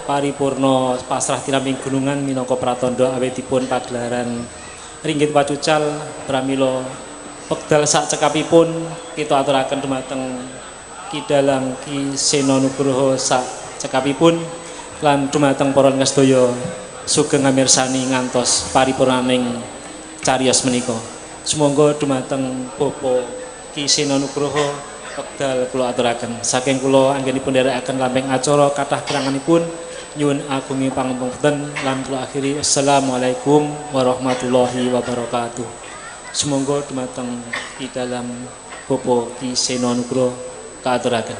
Paripurna pasrah tinampi gunungan minangka pratandha awitipun pagelaran ringgit wacucal. Pramila wekdal sak cekapipun kita aturaken dumateng Ki Dalang Ki Seno Nugroho sak cekapipun lan dumateng para sedaya sugeng ngamirsani ngantos paripurnaning cariyos menika. Sumangga dumateng Bapak Ki Seno Nugroho wekdal kula aturaken. Saking kula anggenipun nderekaken lambeng acara kathah keranganipun nyuwun agungi pangapunten lan kula akhiri, wassalamualaikum warahmatullahi wabarakatuh. Sumangga dumateng Ki Dalang Bapak Ki Seno Nugroho kaaturaken.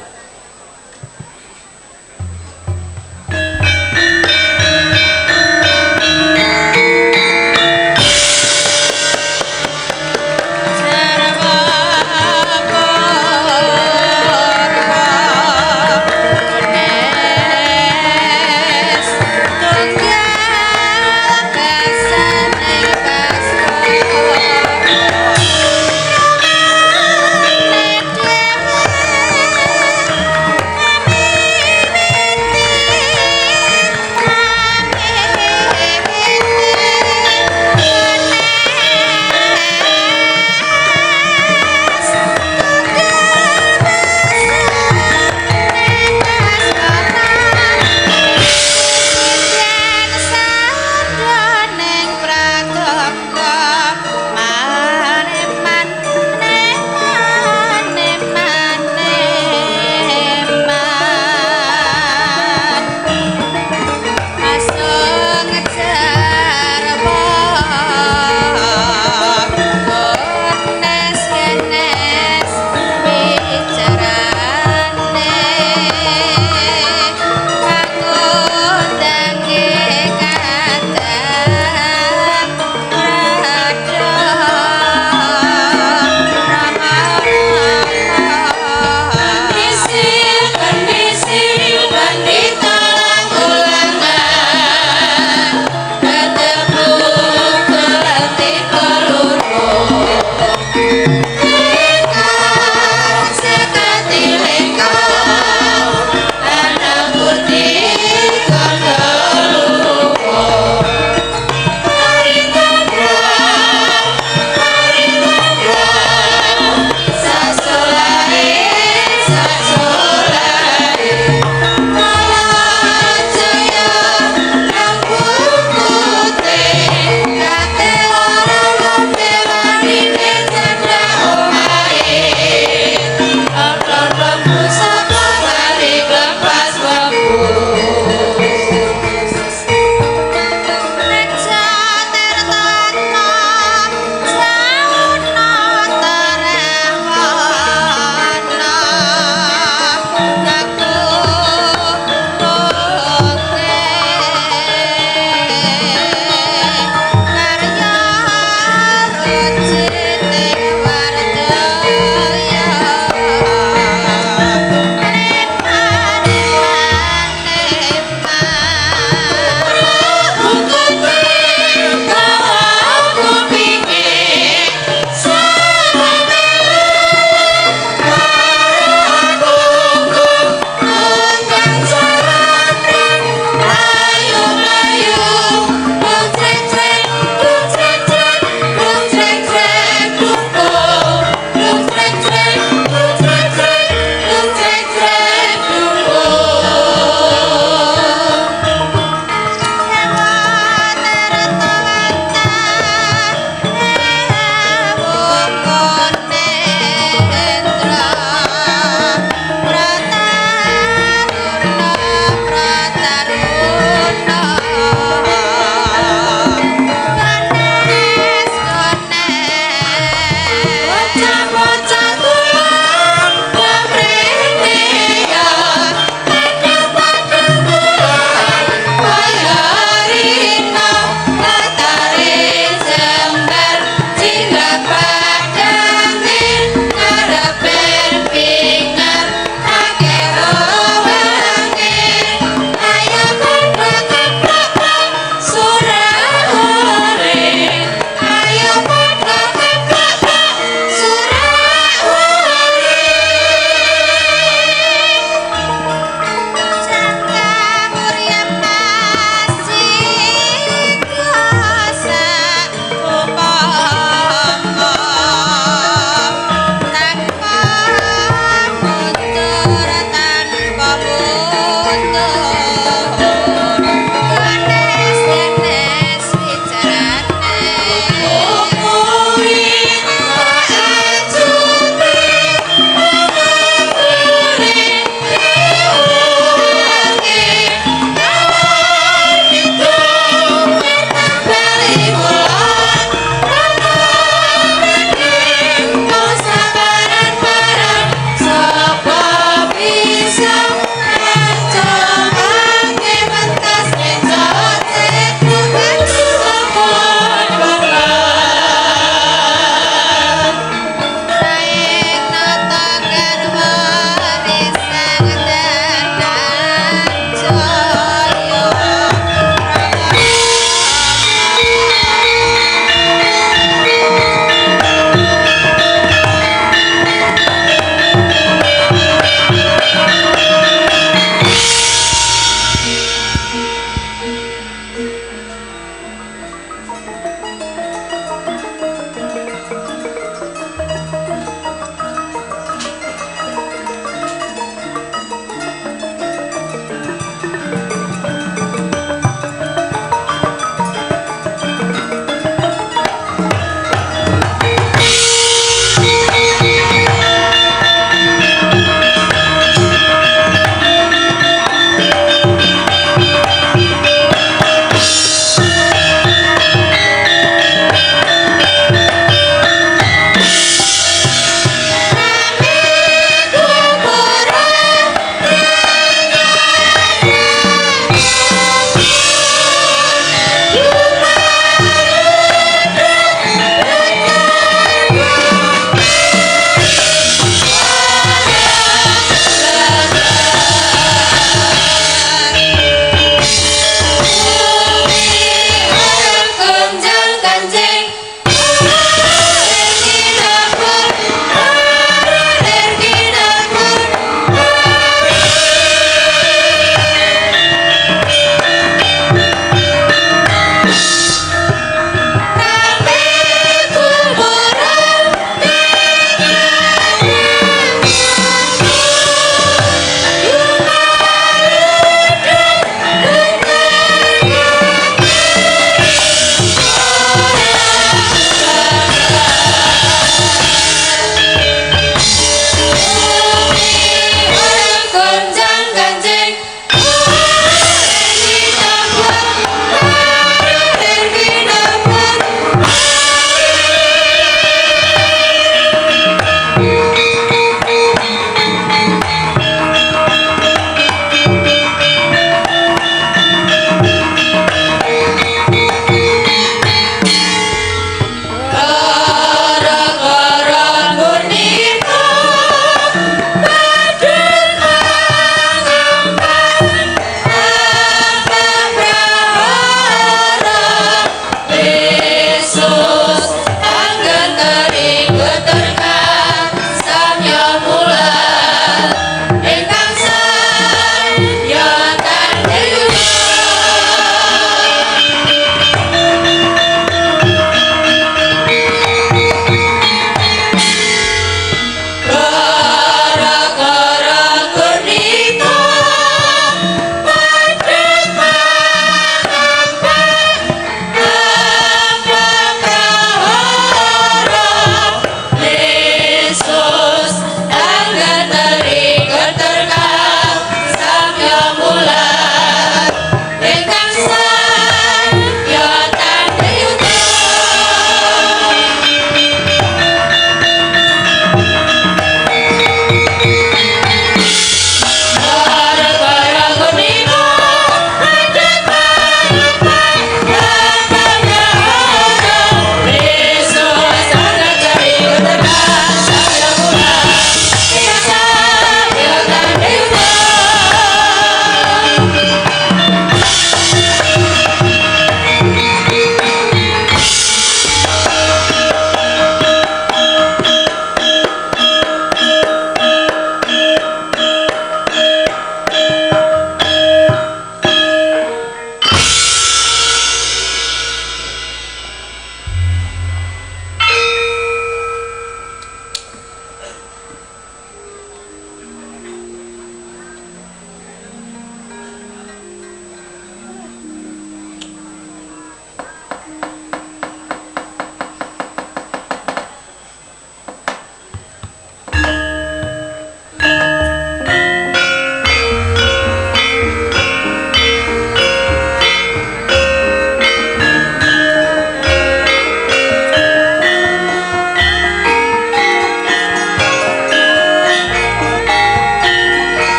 Tunggal basaning baskara.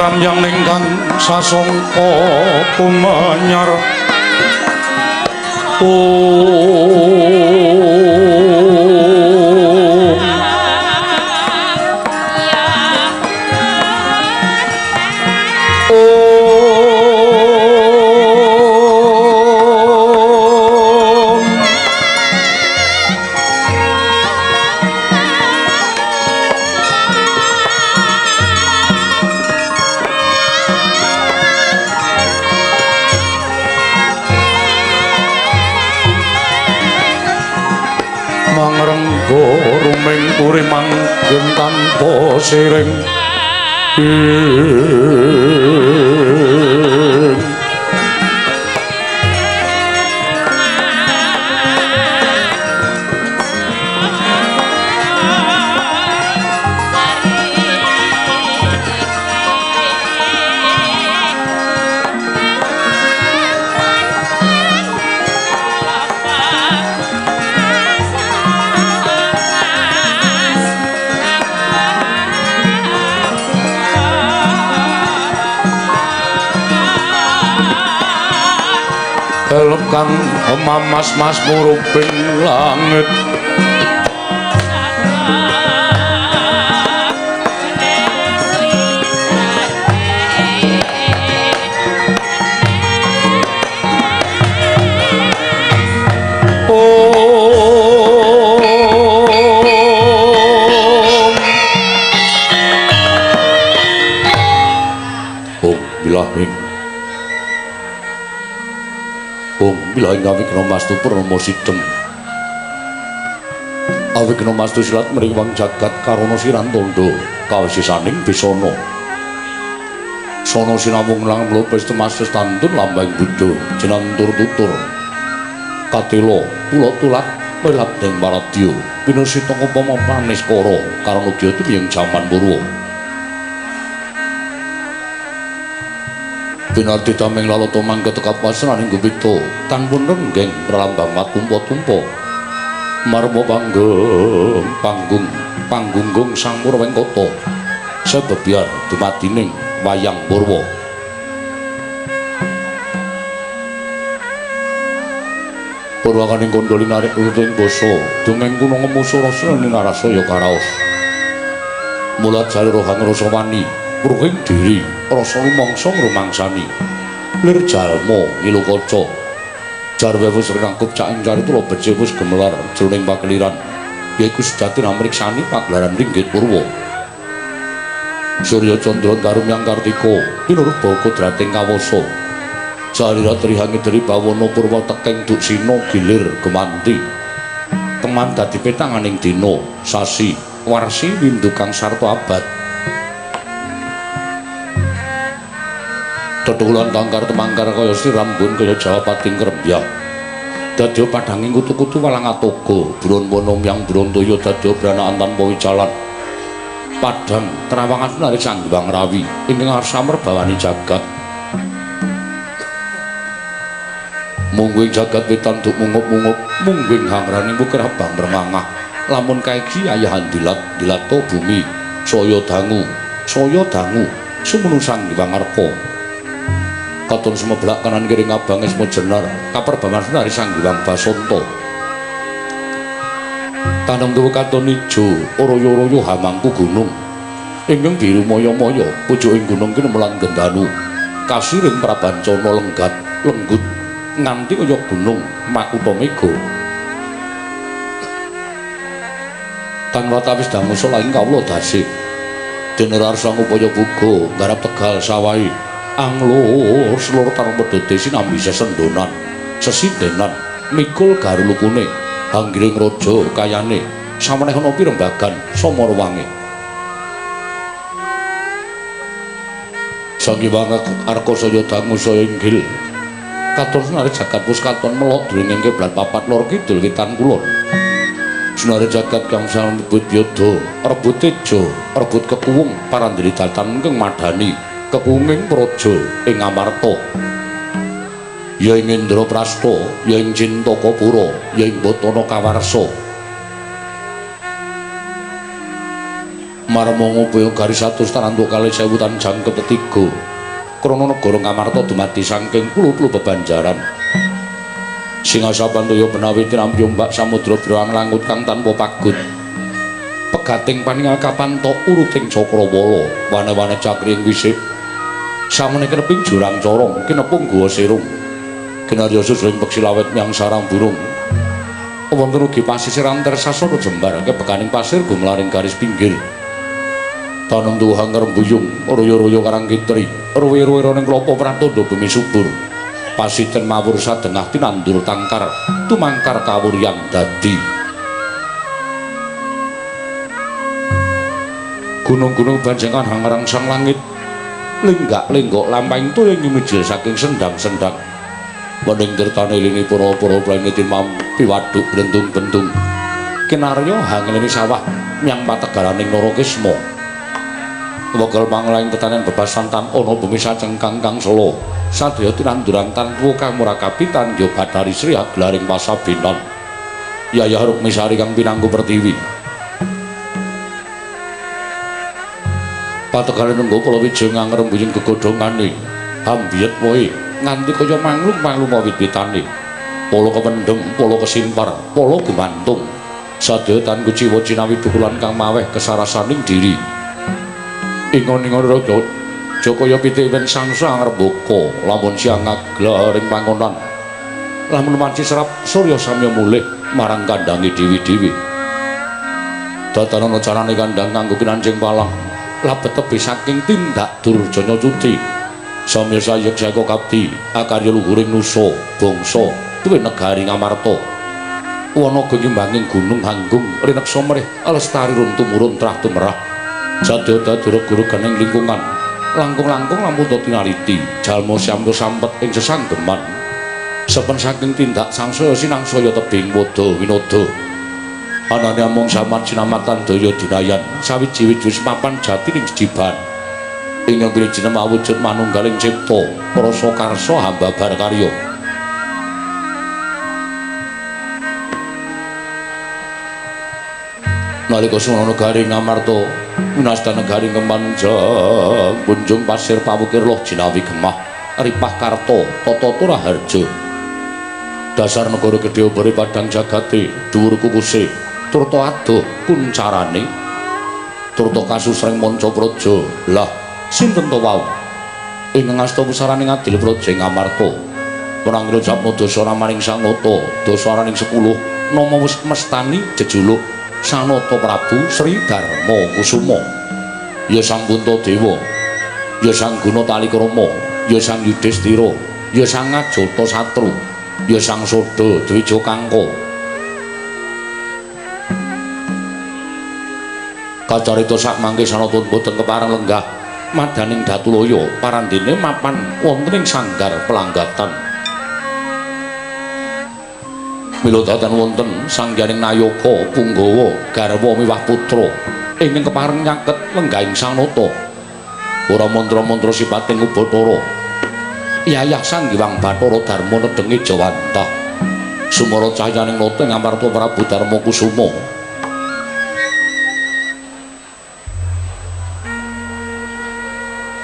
Pramyang ingkang sasongko kumenyar ruming puri manggen tanpa siring. Dalem kang mamas-mas muruping langit Om bilahing Om bilahing awigna mastu purnama sidhem awigna mastu silat mriwang jagat karana sirantandha kawesisaning bisana sana sinawung lang mlopes temastes tantun lambang buddha jinantur tutur katela kula tulat pelat deng waradya pinusita upama paniskara karana gya tumiyeng jaman purwa Pinarti tameng lalata mangga tekap wasraning gupita tanpun renggeng pralambang matumpa-tumpa marma panggung panggung panggunggung sang Purwengkata sebebyar dumadining wayang purwa. Purwakaning kandha linarik luting basa dongeng kuna ngemusa rasa ninarasaya karaos mulat jalur rohang rasa wani ruhing diri rasa rumangsa ngrumangsani lir jalma ngilu kaca jarwe wis rinangkup caking carita becik wis gemelar jroning pakeliran yaiku sejati namriksani pagelaran ringgit purwa Surya Candra Darum yang Kartika pinurba kodrating kawasa salira trihangi diri bawana purwa tekeng duksina gilir gemanti teman dadi petanganing dina sasi warsi windu kang sarta abad Tetulan tangkar temangkar kaya sirambun kaya Jawa pating krembyah dadya padhanging kutu-kutu walang atoga bronwana myang brontoya dadya branaan tanpa wicalan padhang trawangan narik Sang Hyang Rawi ingkang arsa merbawani jagat mungguing jagat wetan duk mungup-mungup mungguing hangraning wukir abang mremangah lamun kaegi ayahan dilat dilata bumi saya dangu sumunu Sang Hyang Arka katon sumeblak kanan kiri ngabange semua jenar kaperbaman senari Sang Hyang Basanta tanem tuwa katon ijo oroyo-royo hamangku gunung ingkang biru maya-maya pucuking gunung kinemelan gendanu kasiring prabancana lenggat lenggut nganti kaya gunung makutha mega tan watawis dangu saking kawula dasih dene arsa ngupaya buga garap tegal sawahi anglur selur tarung pedhote sinambi sesendonan sesindenan mikul garulukune hanggiring raja kayane sameneh ana pirembagan samarawange Sang Hyang Arka saya dangu saya inggil katon senare jagat wis katon melok dringing kiblat papat lor kidul wetan kulon senare jagat kang sambut yada rebut teja rebut kekuwung parandiri datan ingkang madani kekunging praja ing Amarta ya ing Indraprasta ya ing Cintakapura ya ing Batana Kawarsa Marma ngupaya garis 100 tarantuk kalih sewu tan jangkep tetiga. Krana negara Ngamarta dumadi saking puluh-puluh bebanjaran. Singasapan toya benawi tinampi ombak samudra brewang langut kang tanpa pagut. Pegating paningal kapantok uruting cakrawala, wane-wane cakri ing wisik. Samene kineping jurang corong, kinepung guwa sirung. Kinarya susring peksi lawet nyang sarang burung. Wonten ugi pasisir antar sasana jembar kebekaning pasir gumlaring garis pinggir. Tanem tuwuhang ngrembuyung, royo-royo karang kitri, ruwe-ruwe ning klapa pratandha bumi subur. Pasiten mawur sadengah tinandur tangkar, tumangkar kawuryan dadi. Gunung-gunung banjengan hangrangsang langit, lenggak-lenggok lampahing toya nyumijil saking sendang-sendang. Wening tirtane lini para-para planet mampi waduk blentung-bentung. Kinarya hangeleni sawah nyang pategaraning Narakisma. Wekal manglaing tetanen bebasan tan ana bumi sacengkang kang sela. Sadaya tinanduran tan tuwa kang murah kapitan ya Bathari Sri aglaring pasabenan. Yayah Rukmisari kang pinangku pertiwi. Pategale nenggo kala wijaya ngrembuyung gegodhongane. Hambiyet wohe nganti kaya manglung-manglung wit-witane. Pala kependhem, pala kesimpar, pala gumantung. Sadaya tan kuciwa cinawi dukulan kang maweh kesarasaning diri. Ingon-ingon raja kaya pitik wen sangsa ngrembaka, lamun siang ngaglaring pangonan. Lamun wanci serap surya samya mulih marang kandhange dewi-dewi. Datanana carane kandhang kanggo kinancing palang, labet tebih saking tindak durjana cuci. Samya sayek seka kapti, akarya luhuring nusa, bangsa, duwe negari Ngamarta. Wanaga nyimbanging gunung hanggung rineksa mrih lestari run tumurun trah tumerah. Sadaya dadi regu-reganing lingkungan, langkung-langkung lampun tinaliti, jalma samya sampet ing sesanggeman. Sepen saking tindak sangsaya sinangsaya tebing wada winada. Anane amung samar sinamatan daya dinayan, sawiji-wiji mapan jati ning jejiban. Ingkang pinijinem awujud manunggaling cipta, rasa karsa hambabar karya. Nalika semana negari Ngamarta winastan negari kemanjang bunjung pasir pawukir loh jinawi gemah ripah karta tata turaharja. Dasar negara gedhe obore padang jagate dhuwur kukuse turta adoh kuncarane turta kasusreng manca praja. Lah sinten to wau ingkang asta pusarane ngadil praja Ngamarta? Menang ngucapna dasa ramaning sanata dasa araning 10 nama wis mestani jejuluk Sanata Prabu Sri Darma Kusuma. Ya Sang Puntadewa, ya Sang Guna Talikrama, ya Sang Yudhistira, ya Sang Ajata Satru, ya Sang Sada Dwija Kangka. Kacarita sak mangke sanata boten kepareng lenggah madaning Datulaya parandene mapan wonten ing sanggar pelanggatan. Mila datan wonten sangyaning nayaka punggawa garwa miwah putra ingkang kepareng nyaket lenggahing sanata. Ora mantra-mantra sipating ubathara. Yayah Sang Hyang Bathara Darma nedhengi jawantah. Sumara cahyaning nata Ngamarta Prabu Darma Kusuma.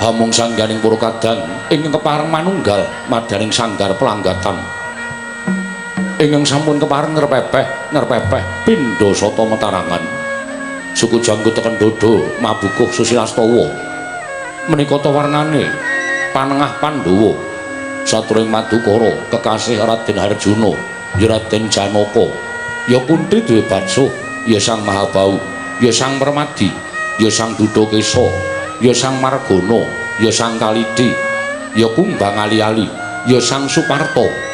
Hamung sangyaning para kadang ingkang kepareng manunggal madaning sanggar pelanggatan. Ingkang sampun kepareng ngrepepeh pindha sata metarangan. Suku janggut teken dodo mabukuh susilastawa. Menika ta warnane panengah Pandhawa. Saturing Madukara kekasih Raden Harjuna, ya Raden Janaka, ya Kunthi duwe Batsuh, ya Sang Mahabau, ya Sang Permadi, ya Sang Dudakesa, ya Sang Margana, ya Sang Kalidi, ya Kumbang Ali-ali, ya Sang Suparta.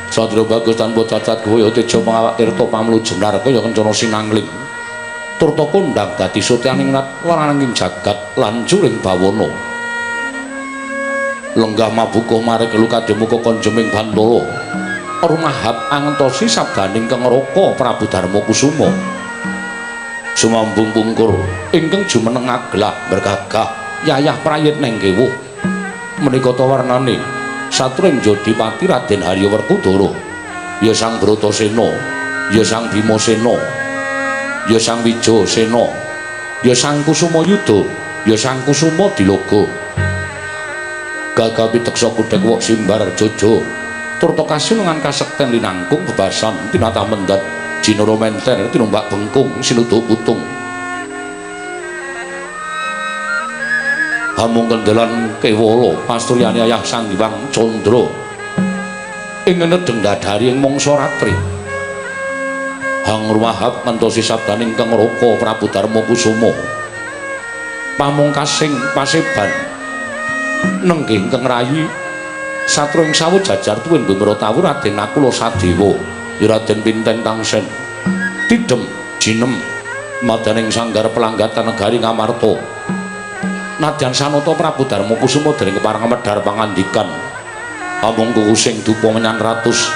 Satria bagus tanpa cacat kaya teja pangawak tirta pamlu jenar kaya kencana sinangling. Turta kondang dadi sutyaning lananging jagat lan curing bawana. Lenggah mabukuh marek lukademuka konjeming bantala. Rumahap angentosi sabdaning kengraka Prabu Darma Kusuma. Sumambung pungkur ingkang jumeneng aglah bergagah yayah prayit neng kewuh. Menika ta warnane satring Jodipati Raden Harya Werkudara, ya Sang Bratasena, ya Sang Bimasena, Ya Sang Wijasena, ya Sang Kusuma Yuda, ya Sang Kusuma Diloga. Gagah piteksa kuthek wok simbar jojo turta kasunungan kasekten linangkung bebasan tinatah mendhat jinara menter tinumbak bengkung sinuduh putung. Hamung kendelan kewala pasturyane ayah Sang Hyang Candra ing nedheng dadari ing mangsa ratri. Hangruwahap ngentosi sabdaning Kang Raka Prabu Darma Kusuma pamungkasing paseban nenggih ingkang rayi satru ing sawu jajar tuwin Bimratawu Raden Nakula Sadewa ya Raden Pinten Tangsen tidhem jinem madaning sanggar pelanggatan negari Ngamarta. Nadyan sanata Prabu Darma Kusuma dereng kepareng medhar pangandikan amung kukusing dupa menyang ratus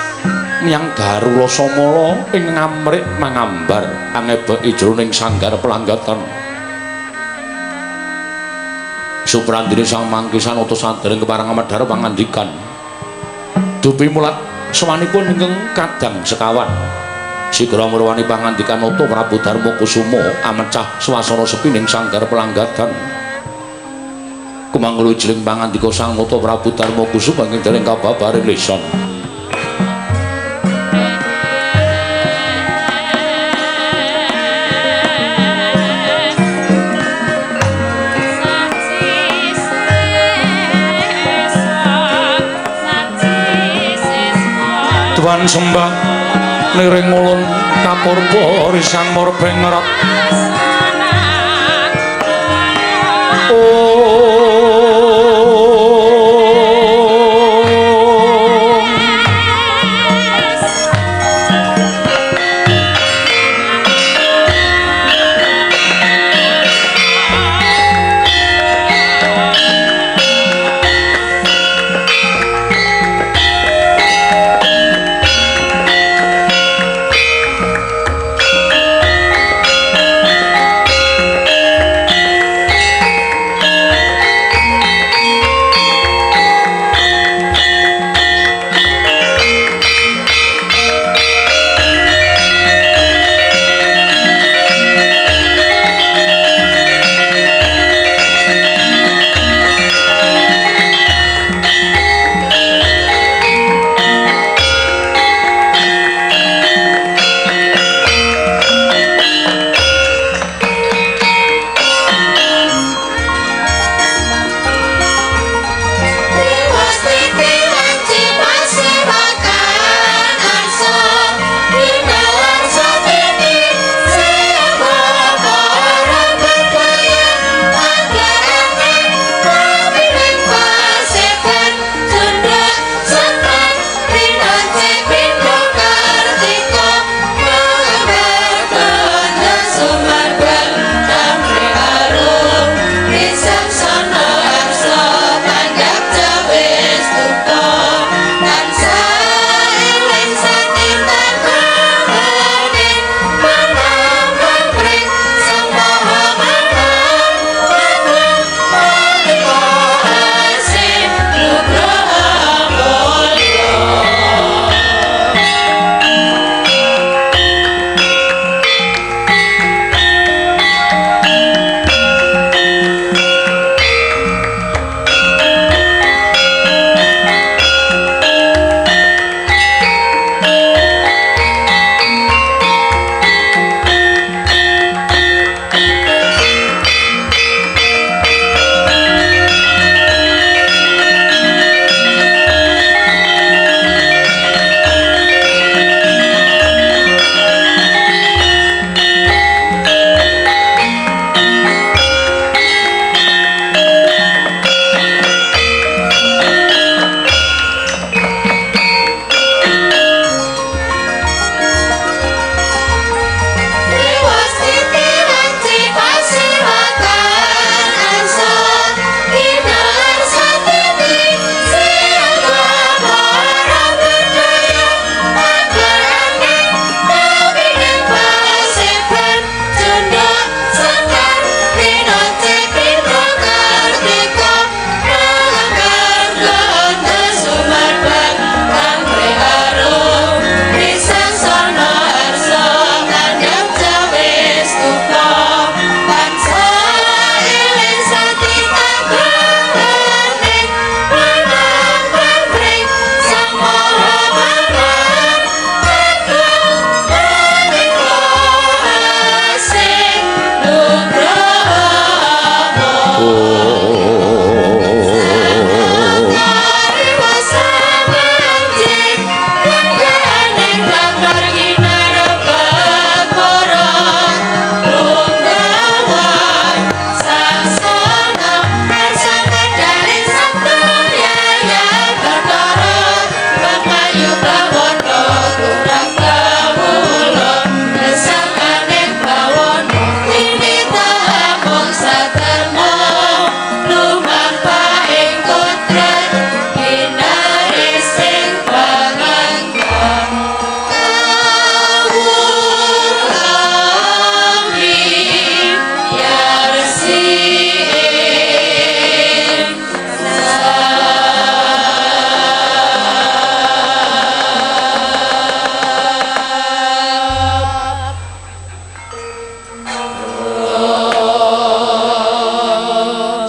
menyang Garula Samala ing ngamrik mangambar angebeki jroning sanggar pelanggatan. Suprandene sang mangke sanata sadereng kepareng medhar pangandikan dupi mulat sowanipun ingkang kadang sekawan. Sigra murwani pangandikan nata Prabu Darma Kusuma amecah swasana sepi ning sanggar pelanggatan. Kumanglu jling pangandika sang nata Prabu Darma Kusuma ing dereng kababaring lisan. Tuan sembah niring ulun kapurba risang murbeng rat.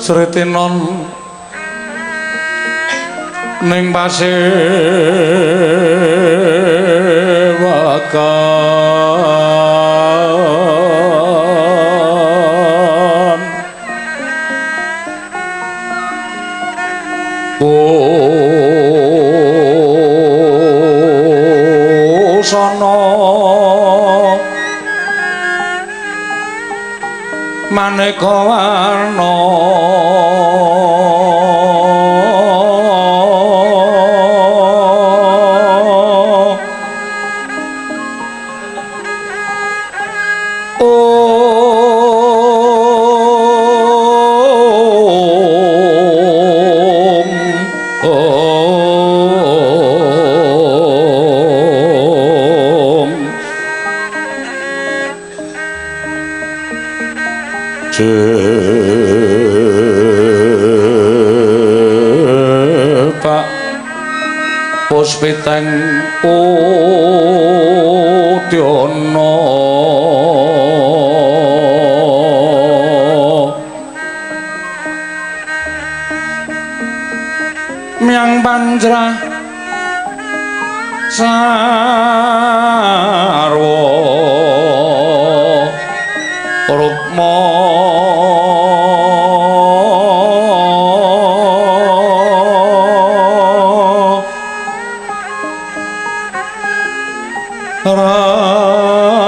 Jretinon ning pasewakan busana maneka warna Pak Puspiteng Udyana Myang Panjrah Sarwa Rukma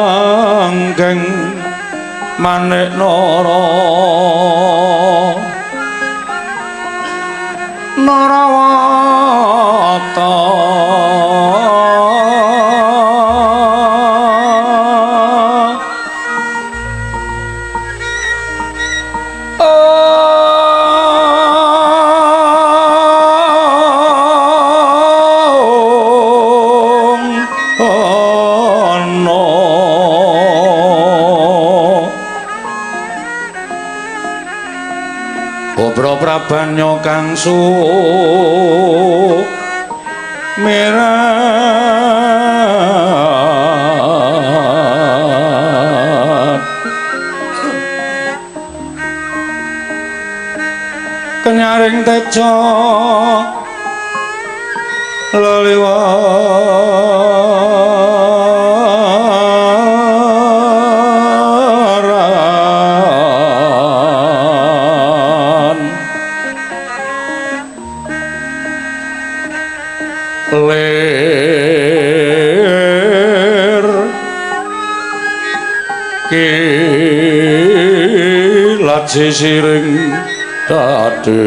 Ranggeng Manik Nara Narawata Prabanya kang sumirat kenyaring teja leliwaran lir kilat sisiring dade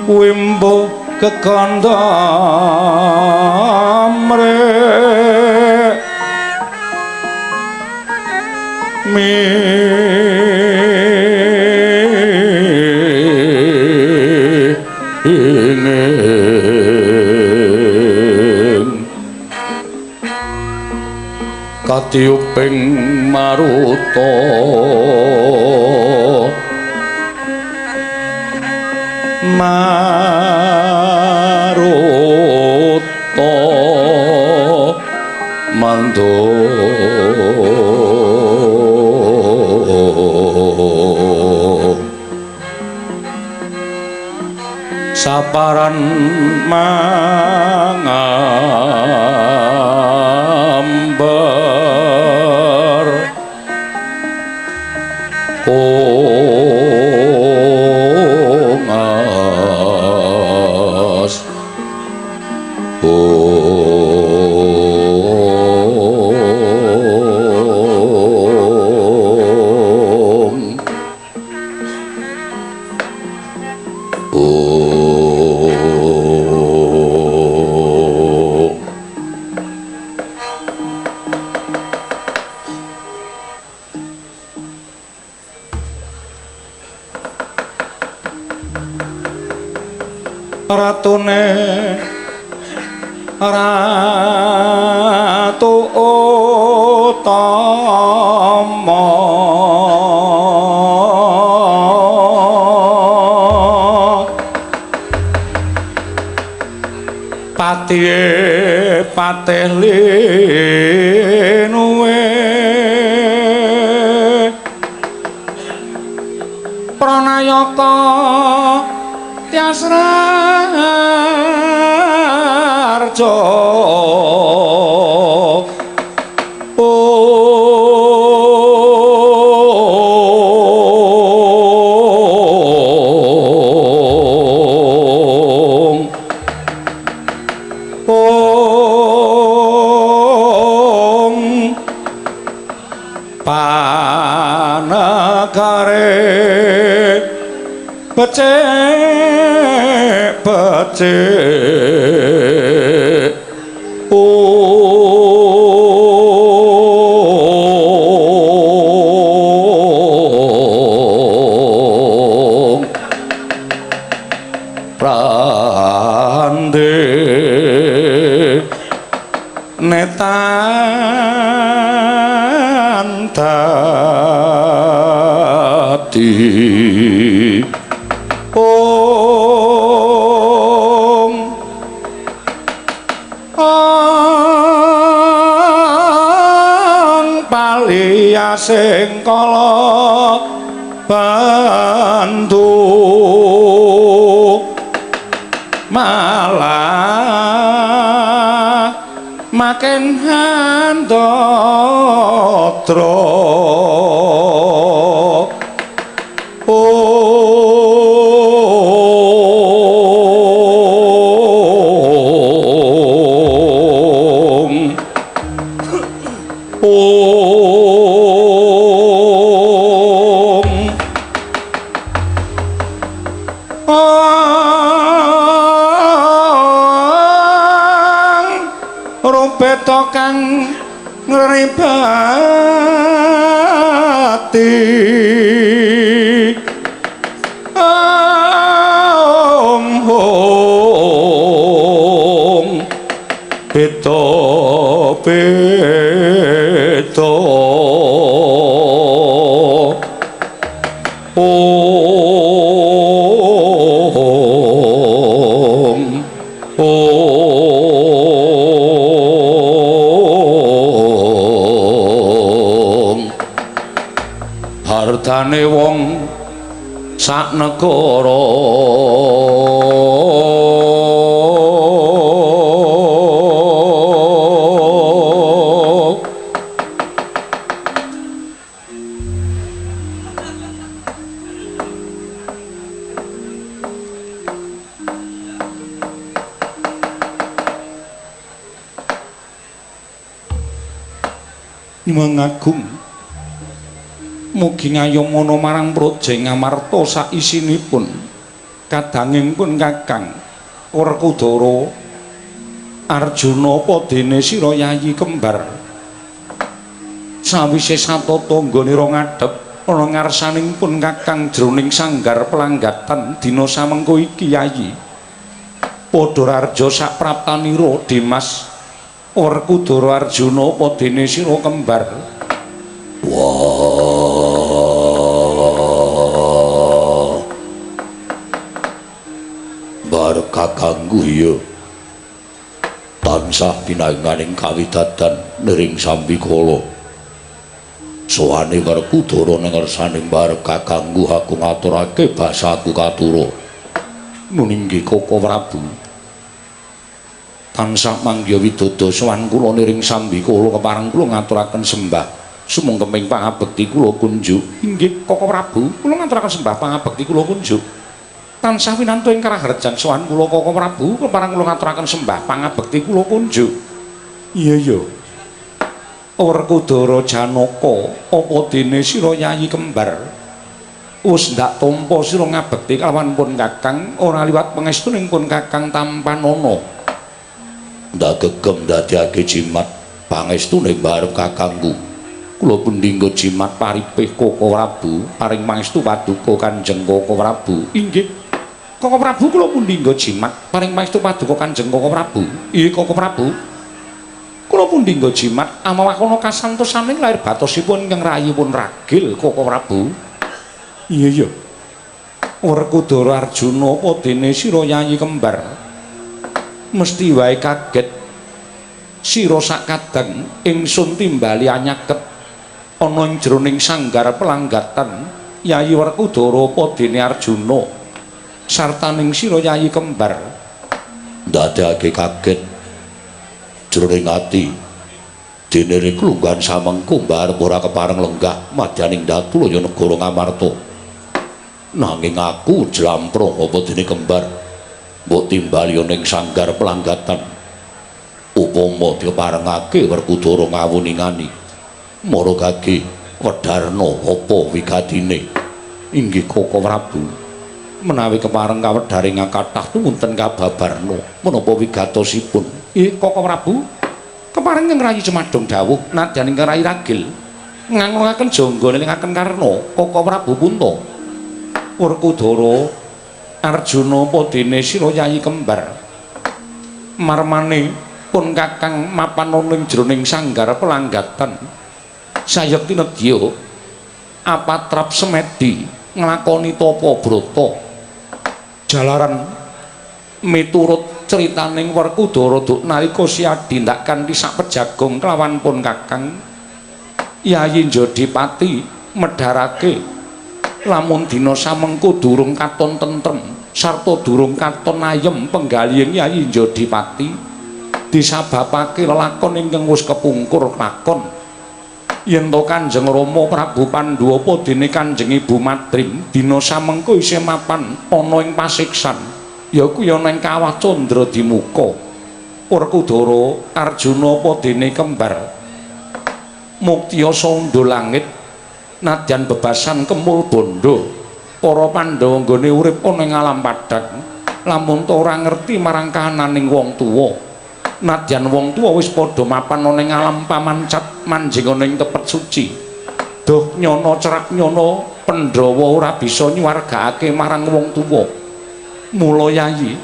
wimbo kekandha mrek minging katiyuping maruta maruta mandu saparan mangambar kongas ong Ratune Ratu Utama Patihe Patih linuwe Pranayaka Tyasrarja Panegare becik becik ung prande netan dadi ong ong paliyasing kala bantu malah makin handatra ong ong ong rupeta kang ngribati ong ong beda beda ong ong hartane wong sak negara Mengagung mugi ngayomana marang Praja Ngamarta saisinipun kadanging pun Kakang Werkudara Arjuna apa dene sira Yayi kembar sawise satata nggonira ngadhep ana ngarsaning pun Kakang jroning sanggar pelanggatan dina samengko iki Yayi padha rarja sak praptanira Dimas Werkudara Arjuna apa dene sira kembar. Wah, bar kakangku iya tansah pinaringaning kawidadan niring sambikala. Sowane Werkudara ning ngersaning bar kakangku aku ngaturake basaku katura. Nuninggi Koko Prabu tansah manggiya widodo sowan kula niring sambikala kepareng kula ngaturaken sembah sumangkeming pangabekti kula kunjuk. Inggih Koko Prabu, kula ngaturaken sembah pangabekti kula kunjuk. Tansah winantu ing karaharjan sowan kula Koko Prabu kepareng kula ngaturaken sembah pangabekti kula kunjuk. Iya iya. Werkudara Janaka, apa dene sira Yayi kembar wis ndak tampa sira ngabekti kalawan pun Kakang ora liwat pangestuning pun Kakang tampanana. Ndak gegem ndadekake jimat pangestune barep kakangku. Kula pendhingga jimat paripih Koko Prabu paring pangestu paduka Kanjeng Koko Prabu. Inggih Koko Prabu, kula pundhingga jimat paring pangestu paduka Kanjeng Koko Prabu. Iya Koko Prabu, kula pundhingga jimat amawakana kasantosaning lair batosipun ingkang rayipun ragil Koko Prabu. Iya iya. Werkudara Arjuna apa dene sira Yayi kembar mesti wae kaget Sira sakadang ingsun timbali anyaket ana ing jroning sanggar pelanggatan Yayi Werkudara apa dene Arjuna sartaning sira Yayi kembar. Ndadekake kaget jroning ati dene riku lungguhan samengko mbarep ora kepareng lenggah madyaning Datulaya negara Ngamarta. Nanging aku jlamprong apa dene kembar mbok timbali ning sanggar pelanggatan. Upama diparengake Werkudara ngawuningani mara gage wedarna apa wigatine. Inggih Koko Prabu, menawi kepareng kawedharing kathah tumunten kababarna menapa wigatosipun. Koko Prabu, kepareng ing Rayi Cemadong dawuh nadyan ingkang Rayi Ragil nganglungaken jangga nelingaken Karna. Koko Prabu punta Werkudara Arjuna apa dene sira Yayi kembar marmane pun kakang mapan ana ing jroning sanggar pelanggatan sayekti nedya apatrap semedi nglakoni tapa brata jalaran miturut critaning Werkudara duk nalika siadi ndak kanthi sak pejagong kelawan pun kakang Yayi Jodipati medharake lamun dina samengko durung katon tentrem sarta durung katon ayem penggalihing Yayi Jodipati disababake lelakon ingkang wis kepungkur lakon yen to Kanjeng Rama Prabu Pandhu apa dene Kanjeng Ibu Madrim dina samengko isih mapan ana ing pasiksan ya kuwi ana ing Kawah Candra Dimuka. Werkudara Arjuna apa dene kembar muktiya sandha langit nadyan bebasan kemul bondo para Pandhawa nggone urip ana ing alam padhang lamun ta ora ngerti marang kahananing wong tuwa nadyan wong tuwa wis padha mapan ana ing alam pamancat manjing ana ing tepet suci duh nyana cerak nyana Pandhawa ora bisa nyuwargakake marang wong tuwa. Mula Yayi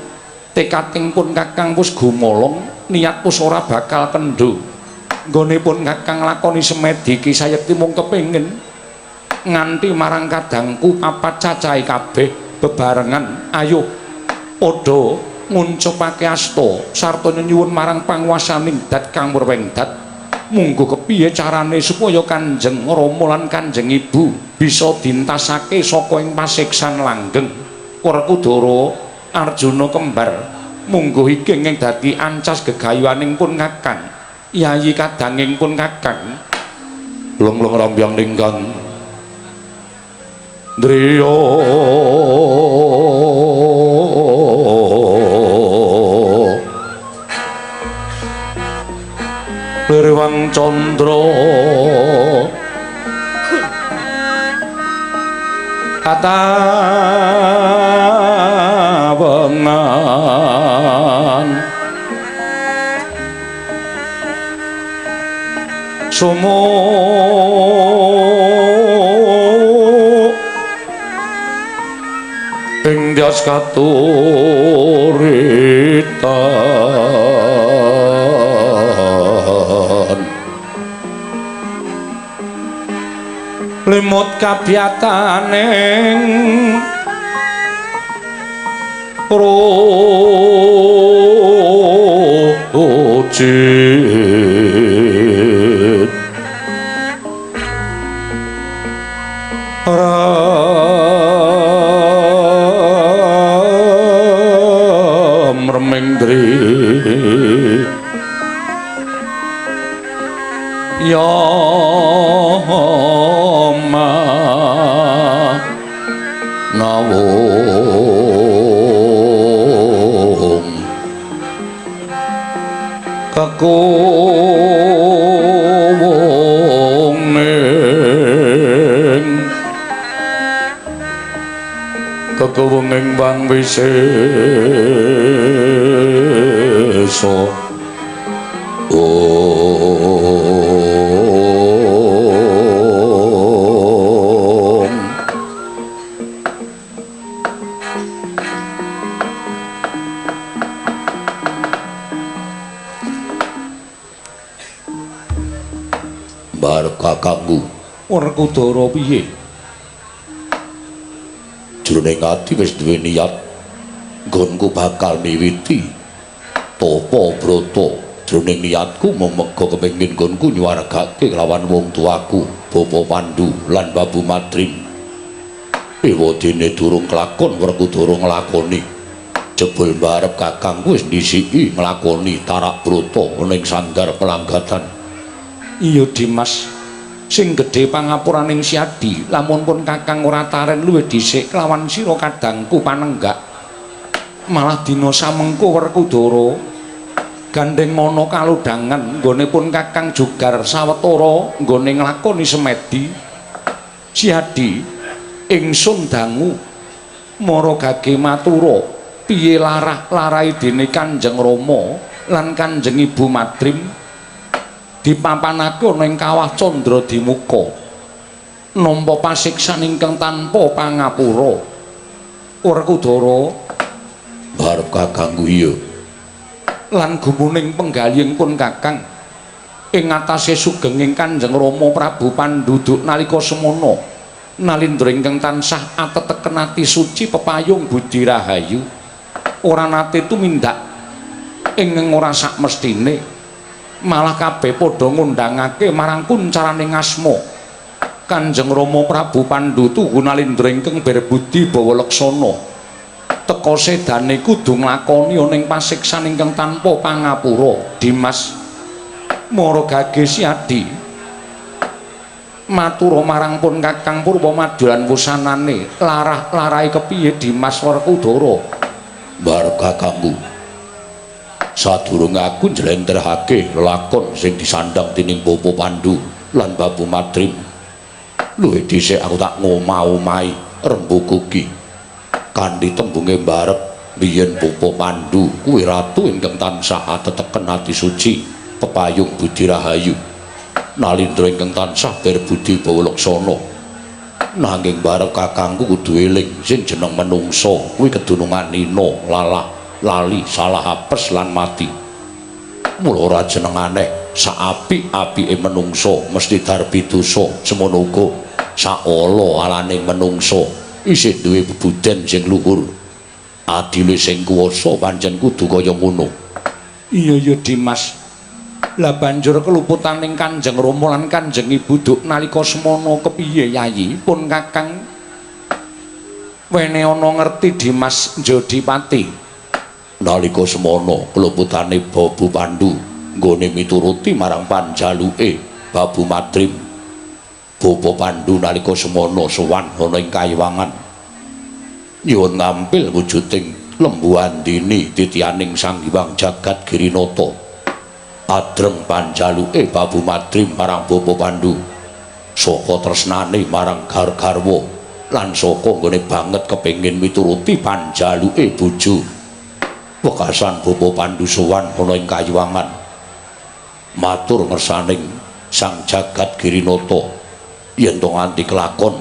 tekating pun kakang wis gumolong niat wis ora bakal kendho nggone pun kakang lakoni semedi iki sayekti mung kepengin nganti marang kadangku papat cacahe kabeh bebarengan ayo padha nguncupake asta sarta nyuwun marang panguwasaning dat kang murwengdat munggo kepiye carane supaya Kanjeng Rama lan Kanjeng Ibu bisa dintasake saka ing pasiksan langgeng. Werkudara Arjuna kembar munggo iki ing dadi ancas gegayuhaning pun kakang Yayi kadanging pun kakang. Lung-lung rambyang lingkang driya Lirwang Candra katawengan sumu ing dyas katuritan limut kabyataning rujit ram remendri ya ma nawung kekuwung ing kekuwung ing wang wisesa. Kakangku Werkudara piye? Jroning ati wis duwe niat nggonku bakal miwiti tapa brata Jroning niatku mung mega kepengin nggonku nyuwargake kelawan wong tuaku, Bapa Pandu lan Babu Madrim. Ewadene durung kelakon Werkudara nglakoni. Jebul mbarep kakangku wis ndhisiki nglakoni tarak brata ning sanggar pelanggatan. Iya Dimas, sing gedhe pangapuraning Siadi, lamun pun kakang ora taren luwih dhisik kelawan sira kadangku panenggak. Malah dina samengko Werkudara gandeng ana kalodhangan nggone pun kakang jugar sawetara nggone nglakoni semedi. Siadi, ingsun dangu mara gage matura piye larah-larahe dene Kanjeng Rama lan Kanjeng Ibu Madrim dipapanake ana ing kawah Candra Dimuka nampa pasiksan ingkang tanpa pangapura. Werkudara barep kakangku iya lan gumuning penggalihing pun kakang ing ngatasé sugenging Kanjeng Rama Prabu Pandu nalika semana nalindra ingkang tansah ateteken ati suci pepayung budi rahayu ora nate tumindak ing ora sakmestine malah kabeh padha ngundangake marang kuncaraning asma Kanjeng Rama Prabu Pandu tuhu nalindra ingkang berbudi bawa laksana teka sedane kudu nglakoni ana ing pasiksan ingkang tanpa pangapura. Dimas mara gage Siadi matura marang pun kakang Purwa Madya lan wusanane larah-larahe kepiye Dimas Werkudara? Barep kakangku, sadurunge aku njlentrehake lelakon sing disandhang dening Bapa Pandu lan Babu Madrim, luwih dhisik aku tak ngomah-omahi rembuku ki kanthi tembunge mbarep biyen Bapa Pandu kuwi ratu ingkang tansah ateteken ati suci pepayung budi rahayu nalindra ingkang tansah berbudi bawa laksana. Nanging barep kakangku kudu eling sing jeneng menungsa kuwi kedunungan nina lalah lali salah apes lan mati. Mula ora jeneng aneh sak apik-apike menungsa mesti darbi dosa, semono uga sak ala-alane menungsa isih duwe bebuden sing luhur. Adile sing kuwasa pancen kudu kaya ngono. Iya ya Dimas. Lah banjur keluputaning Kanjeng Rama lan Kanjeng Ibu duk nalika semana kepiye Yayi? Pun kakang wene ana ngerti Dimas Jodipati. Nalika semana keluputane Babu Pandu nggone mituruti marang panjaluke Babu Madrim. Bapa Pandu nalika semana sowan ana ing kayiwangan nyuwun ngampil wujuding Lembu Andini titianing Sang Hyang Jagat Girinata. Adreng panjaluke Babu Madrim marang Bapa Pandu saka tresnane marang gargarwa lan saka nggone banget kepengin mituruti panjaluke bojo. Wekasan Bapa Pandu sowan ana ing kayiwangan matur ngersaning Sang Jagat Girinata yen to nganti kelakon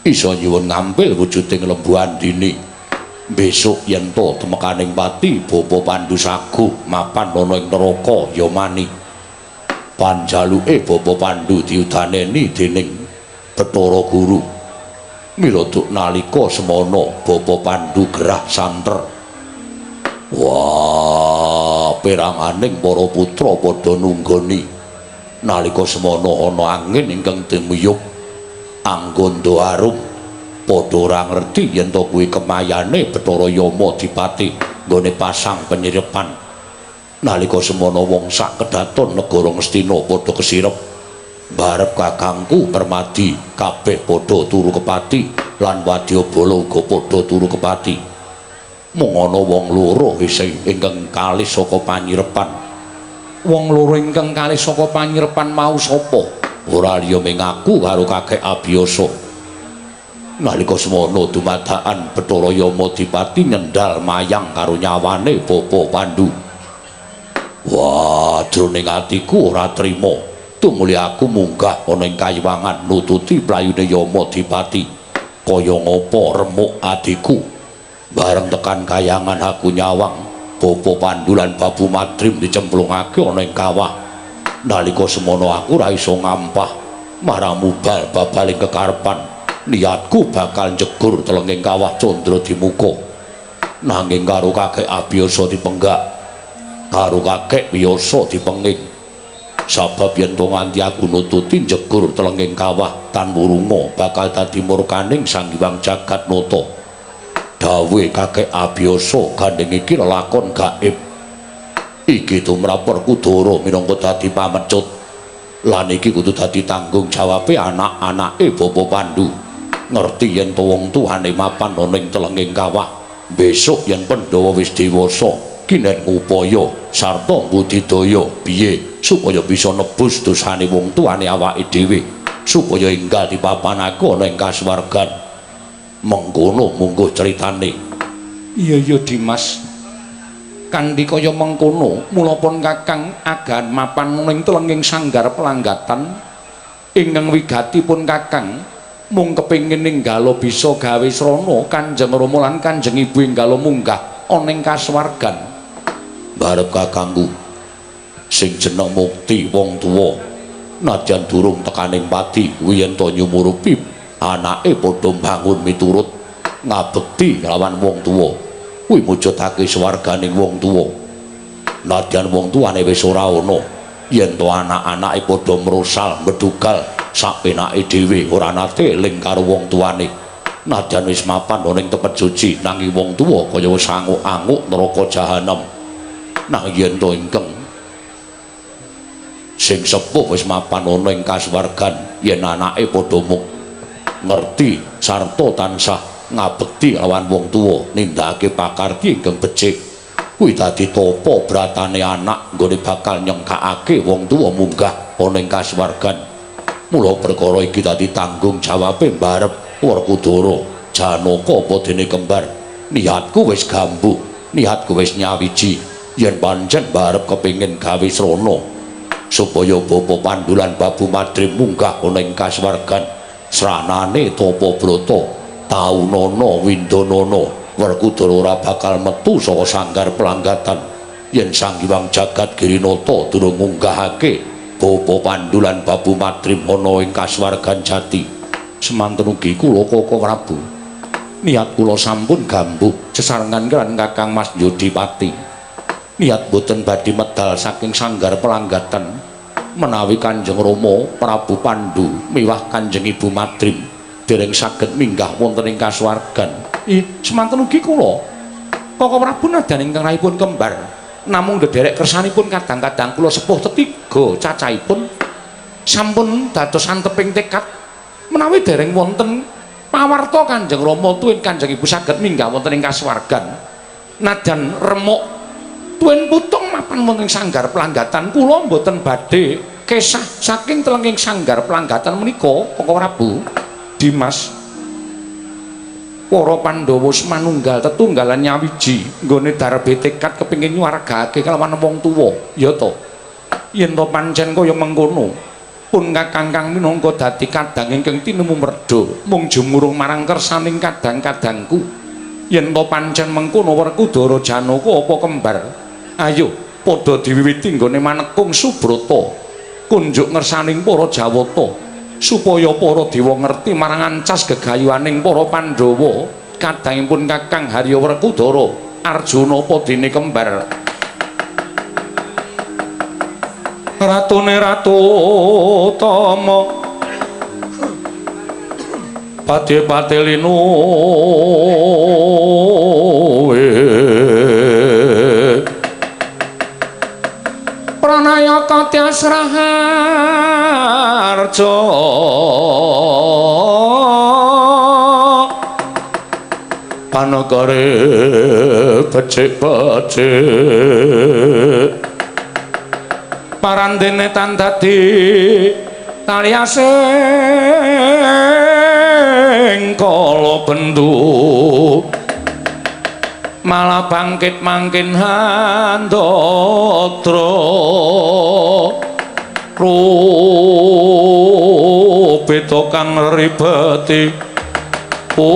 isa nyuwun ngampil wujuding Lembu Andini. Besok yen to temekaning pati Bapa Pandu saguh mapan ana ing neraka Yamani. Panjaluke Bapa Pandu diudaneni dening Bathara Guru. Mila duk nalika semana Bapa Pandu gerah santer. Wah, peranganing para putra padha nunggoni. Nalika semana ana angin ingkang dimiyup Angganda arum, padha ora ngerti yen to kuwi kemayane Bathara Yama Dipati nggone pasang penyirepan. Nalika semana wong sak kedaton negara Ngastina padha kesirep. Barep kakangku Permadi kabeh padha turu kepati lan wadyabala uga padha turu kepati. Mung ana wong loro isih ingkang kalih saka panyirepan. Wong loro ingkang kalih saka panyirepan mau sapa? Ora liya ming aku karo kakek Abiyasa. Nalika semana dumadakan Bathara Yama Dipati nyendal mayang karo nyawane Bapa Pandu. Wah, jroning atiku ora trima. Tumuli aku munggah ana ing kayiwangan nututi playune Yama Dipati. Kaya ngapa remuk atiku. Bareng tekan kayangan aku nyawang Bapa Pandu lan Babu Madrim dicemplungake ana ing kawah. Nalika semana aku ora iso ngampah marang mubal babaling kekarepan. Niatku bakal njegur telenging kawah Candra Dimuka. Nanging karo kakek Abiyasa dipenggak. Karo kakek wiyasa dipenging. Sabab yen to nganti aku nututi njegur telenging kawah tan wurunga bakal dadi murkaning Sang Hyang Jagatnata. Dawuhe kakek abiyasa gandheng iki lelakon gaib. Iki tumrap Werkudara minangka dadi pamecut. Lan iki kudu dadi tanggung jawabe anak-anake Bapa Pandu. Ngerti yen to wong tuane mapan ana ing telenging kawah, besok yen Pandhawa wis dewasa kinen ngupaya sarta budidaya piye supaya bisa nebus dosane wong tuane awake dhewe supaya enggal dipapanake ana ing kasuwargan. Mengkono mungguh critane. Iya iya Dimas, kanthi kaya mengkono mula pun Kakang agan mapan ning telenging sanggar pelanggatan ingkang wigati pun Kakang mung kepengin ninggala bisa gawe srana Kanjeng Rama lan Kanjeng Ibu enggala munggah ana ing kasuwargan. Barep kakangku sing jeneng mukti wong tuwa nadyan durung tekaning pati kuwi yen to nyumurupi anake padha mbangun miturut ngabekti lawan wong tuwa kuwi mujudake swarganing wong tuwa. Nadyan wong tuane wis ora ana, yen to anak-anake padha mrosal medugal sapenake dhewe ora nate eling karo wong tuane. Nadyan wis mapan ana ing tepet suci nanging wong tuwa kaya wis anguk-anguk neraka jahanam. Nang yen to ingkang sing sepuh wis mapan ana ing kasuwargan yen anake padha mung ngerti sarta tansah ngabekti lawan wong tuwa nindakake pakarti ingkang becik kuwi dadi tapa bratane anak nggone bakal nyengkakake wong tuwa munggah ana ing kasuwargan. Mula perkara iki dadi tanggung jawabe mbarep Werkudara Janaka apa dene kembar. Niatku wis gambuh, niatku wis nyawiji yen pancen mbarep kepengin gawe srana supaya Bapa Pandu lan Babu Madrim munggah ana ing kasuwargan. Sranane tapa brata taunana windanana Werkudara ora bakal metu saka sanggar pelanggatan yen Sang Hyang Jagat Girinata durung ngunggahake Bapa Pandu lan Babu Madrim ana ing kasuwargan jati. Semanten ugi kula Kaka Prabu, niat kula sampun gambuh sesarengan kaliyan Kakang Mas Yodipati. Niat boten badhe medal saking sanggar pelanggatan menawi Kanjeng Rama Prabu Pandu miwah Kanjeng Ibu Madrim dereng saged minggah wonten ing kasuwargan. Ih, semanten ugi kula Kaka Prabu nadyan ingkang rahipun kembar namung ndederek kersanipun kadang-kadang kula sepuh tetiga cacahipun sampun dados anteping tekad menawi dereng wonten pawarta Kanjeng Rama tuwin Kanjeng Ibu saged minggah wonten ing kasuwargan. Nadyan remuk tuwin putung mapan wonten ing sanggar pelanggatan kula mboten badhe kesah saking telenging sanggar pelanggatan menika Kaka Prabu. Dimas, para Pandhawa manunggal tetunggalan nyawiji nggone darbe tekad kepengin nyuwargake kelawan wong tuwa. Ya to, yen to pancen kaya mengkono pun Kakang kang minangka dadi kadang ingkang tinemu merdha mung jumurung marang kersaning kadang-kadangku. Yen to pancen mengkono Werkudara Janaka apa kembar, ayo padha diwiwiti nggone manekung subrata kunjuk ngersaning para Jawata supaya para dewa ngerti marang ancas gegayuhaning para Pandhawa kadangipun Kakang Harya Werkudara Arjuna apa dene kembar. Ratune Ratu Tama pati-pati linuwe Pranayaka Tyas Raharja panegare becik-becik parandene tan dadi taliasing kala bendu malah bangkit mangkin handatra rupita kang ribeti ong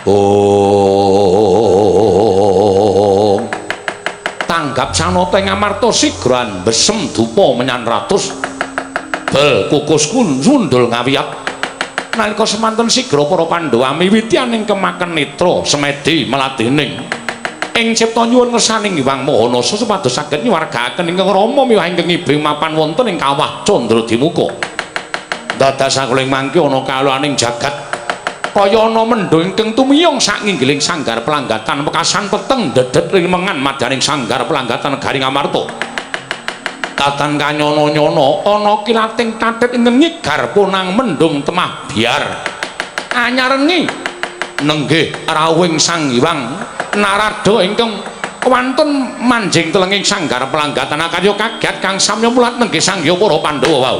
ong tanggap sanata ing amarta sigran besem dupa menyan ratus bel kukus sundul ngawiyat Nalika semanten sigra para Pandhawa miwitianing kemaken netra semedi mladening ing cipta nyuwun ngersaning Hyang Maha Nasa supados saged nyuwargaaken ingkang Rama miwah ingkang ibing mapan wonten ing kawah Candradimuka. Dados sakuling mangke ana kaluaning jagat kaya ana mendha ingkang tumiyong sak nginggiling sanggar pelanggatan wekasan peteng dedet limengan madyaning sanggar pelanggatan Garing Amarta. Tatan kanyono-nyono ana kilating tatit ingkang nyigar punang mendung temah biar anyarengi nenggih rawuhing Sang Hyang Narada ingkang wantun manjing telenging sanggar pelanggatan akarya kaget kang samya mulat nenggih Sang Hyang para Pandhawa wau.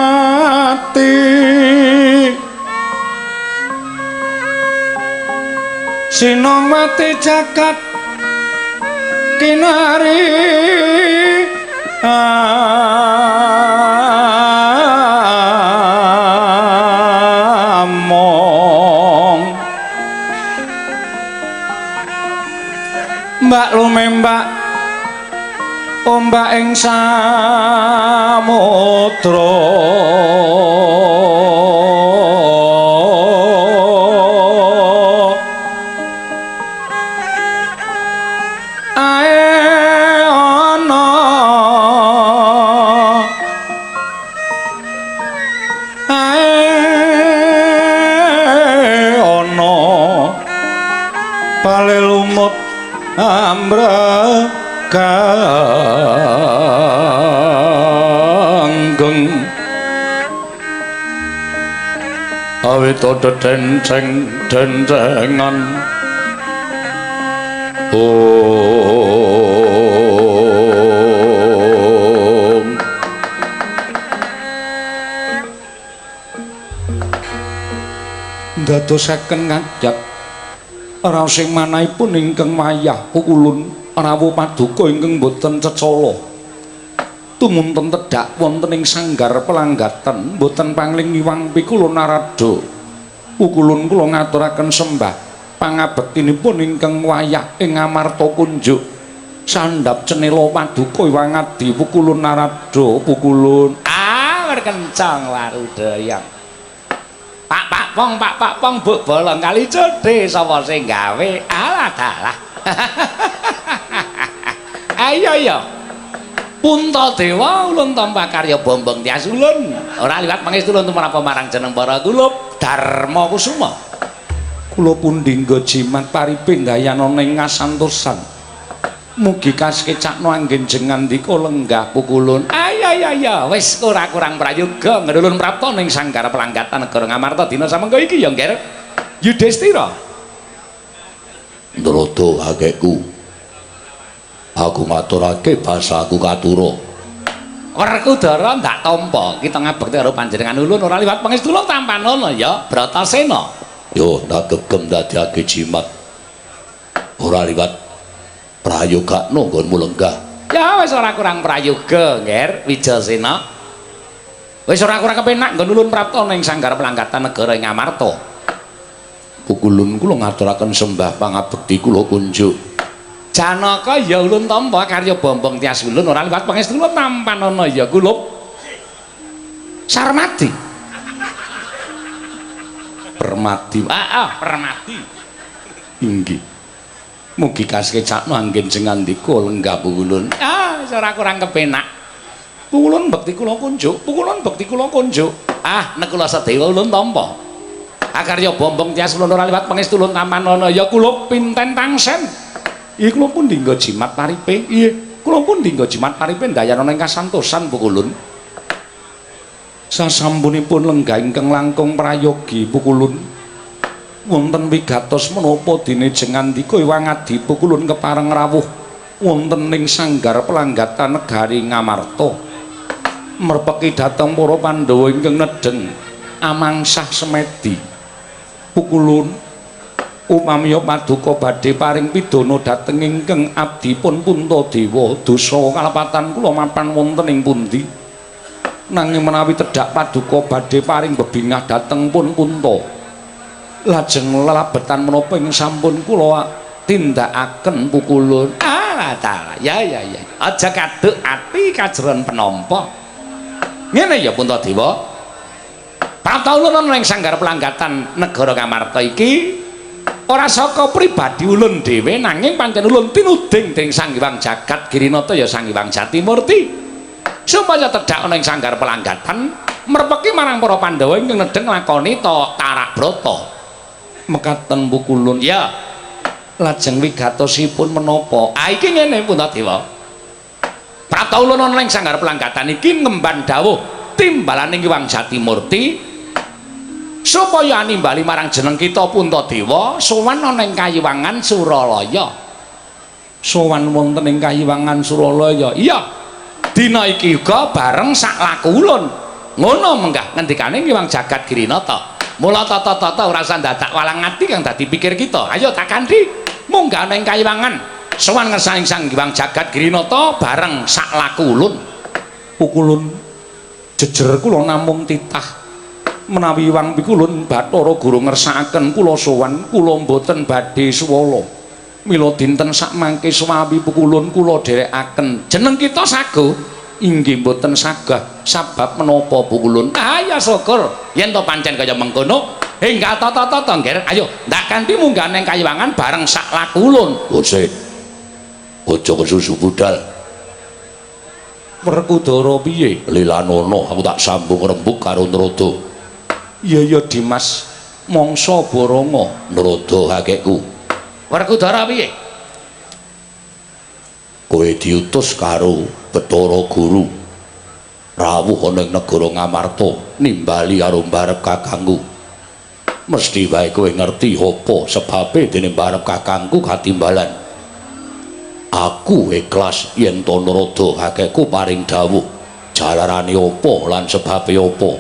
Sinongwati Sinongwati jagat kinari among Mbak lumembak ombak ing samudra ae ana ae ana pale lumut ambrek Ganggeng awit dedenceng dencengan om ndadosaken ngajak raos ing manahipun ingkang wayah pukulun rawuh paduka ingkang boten cecala tumunten tedhak wonten ing sanggar pelanggatan boten pangling iwang pikulun narada pukulun kula ngaturaken sembah pangabektinipun ingkang wayah ing Amarta kunjuk sandhap cenela paduka iwang adi pukulun narada pukulun ah werkencang warudaya Pak pak pong pak pak pong buk bolong kali codhe sapa sing gawe alah dalah ayo ya Puntadewa ulun tampa karya Bombong Tyas ulun ora liwat pangestu ulun tumrap marang jeneng para kulup Darma Kusuma kula pundhingga jimat paripe ndayana ing kasantosan mugi kasekecakno anggen jengandika lenggah pukulun ayo ayo ayo wis ora kurang prayoga ngerulun prapta ning sanggar pelanggatan negara Ngamarta dina samengko iki ya Ngger Yudhistira Ndrodo kakekku aku ngaturake basaku katura Werkudara ndak tampa kita ngabekti karo panjenengan ulun ora liwat pangestu ulun tampanono ya Bratasena yo tak gegem dadiake jimat ora liwat prayogakno nggonmu lenggah ya wis ora kurang prayoga Ngger Wijasena wis ora kurang kepenak nggon ulun prapta ning sanggar pelanggatan negara ing Amarta pukulun kula ngaturaken sembah pangabekti kula kunjuk Janaka ya ulun tampa karya Bombong Tyas ulun ora liwat pangestu ulun tampanono ya kulup Sarmadi Permadi Permadi inggih mugi kasekecakno anggen jengandika lenggah pukulun ah wis ora kurang kepenak pukulun bekti kula kunjuk pukulun bekti kula kunjuk ah nekula sadewa ulun tampa akarya Bombong Tyas ulun ora liwat pangestu ulun tampanono ya kulup pinten tangsen iya kula pun dinggo jimat paripe iya kula pun dinggo jimat paripe ndayana ing kasantosan pukulun sasampunipun lenggah ingkang langkung prayogi pukulun wonten wigatos menapa dene jengandika Iwang Adi pukulun kepareng rawuh wonten ing sanggar pelanggatan negari Ngamarta merpeki dhateng para Pandhawa ingkang nedheng amangsah semedi pukulun upamiya paduka badhe paring pidana dhateng ingkang abdipun Puntadewa dosa kalepatan kula mapan wonten ing pundi nanging menawi tedhak paduka badhe paring bebingah dhateng pun Punta lajeng lelabetan menapa ing sampun kula tindakaken pukulun ah ta ya ya ya aja kaduk ati kajeron penampa ngene ya Puntadewa prapta ulun ana ing sanggar pelanggatan negara Ngamarta iki ora saka pribadi ulun dhewe nanging pancen ulun tinuding dening Sang Hyang Jagat Girinata ya Sang Hyang Jatimurti supaya tedhak ana ing sanggar pelanggatan merpeki marang para Pandhawa ingkang nedheng nglakoni tarak brata mekaten pukulun ya lajeng wigatosipun menapa ah iki ngene Puntadewa prapta ulun ana ing sanggar pelanggatan iki ngemban dawuh timbalaning Hyang Jatimurti supaya nimbali marang jeneng kita Puntadewa sowan ana ing Kayiwangan Suralaya sowan wonten ing Kayiwangan Suralaya iya dina iki uga bareng sak laku ulun ngono menggah ngendikane Hyang Jagat Girinata mula tata-tata ora usah dadak walang ati kang dadi pikir kita ayo tak kanthi munggah ana ing Kayiwangan sowan ngersane Sang Hyang Jagat Girinata bareng sak laku ulun pukulun jejer kula namung titah menawi Wang Pikulun Bathara Guru ngersakaken kula sowan kula mboten badhe suwala mila dinten sakmangke suwawi pukulun kula dherekaken jeneng kita sago inggih mboten sagah sabab menapa pukulun ah ya syukur yen to pancen kaya mengkono hingga tata-tata Ngger ayo ndak kanthi munggah ning Kayiwangan bareng sak laku ulun Bose aja kesusu budal Werkudara piye lilanono aku tak sambung rembug karo Nrada iya ya Dimas mangsa Boronga Nrada kakekku Werkudara piye? Kowe diutus karo Bathara Guru rawuh ana ing negara Ngamarta nimbali karo mbarep kakangku. Mesti wae kowe ngerti apa sebabe dene mbarep kakangku katimbalan. Aku ikhlas yen to Narada kakekku paring dawuh jalarane apa lan sebabe apa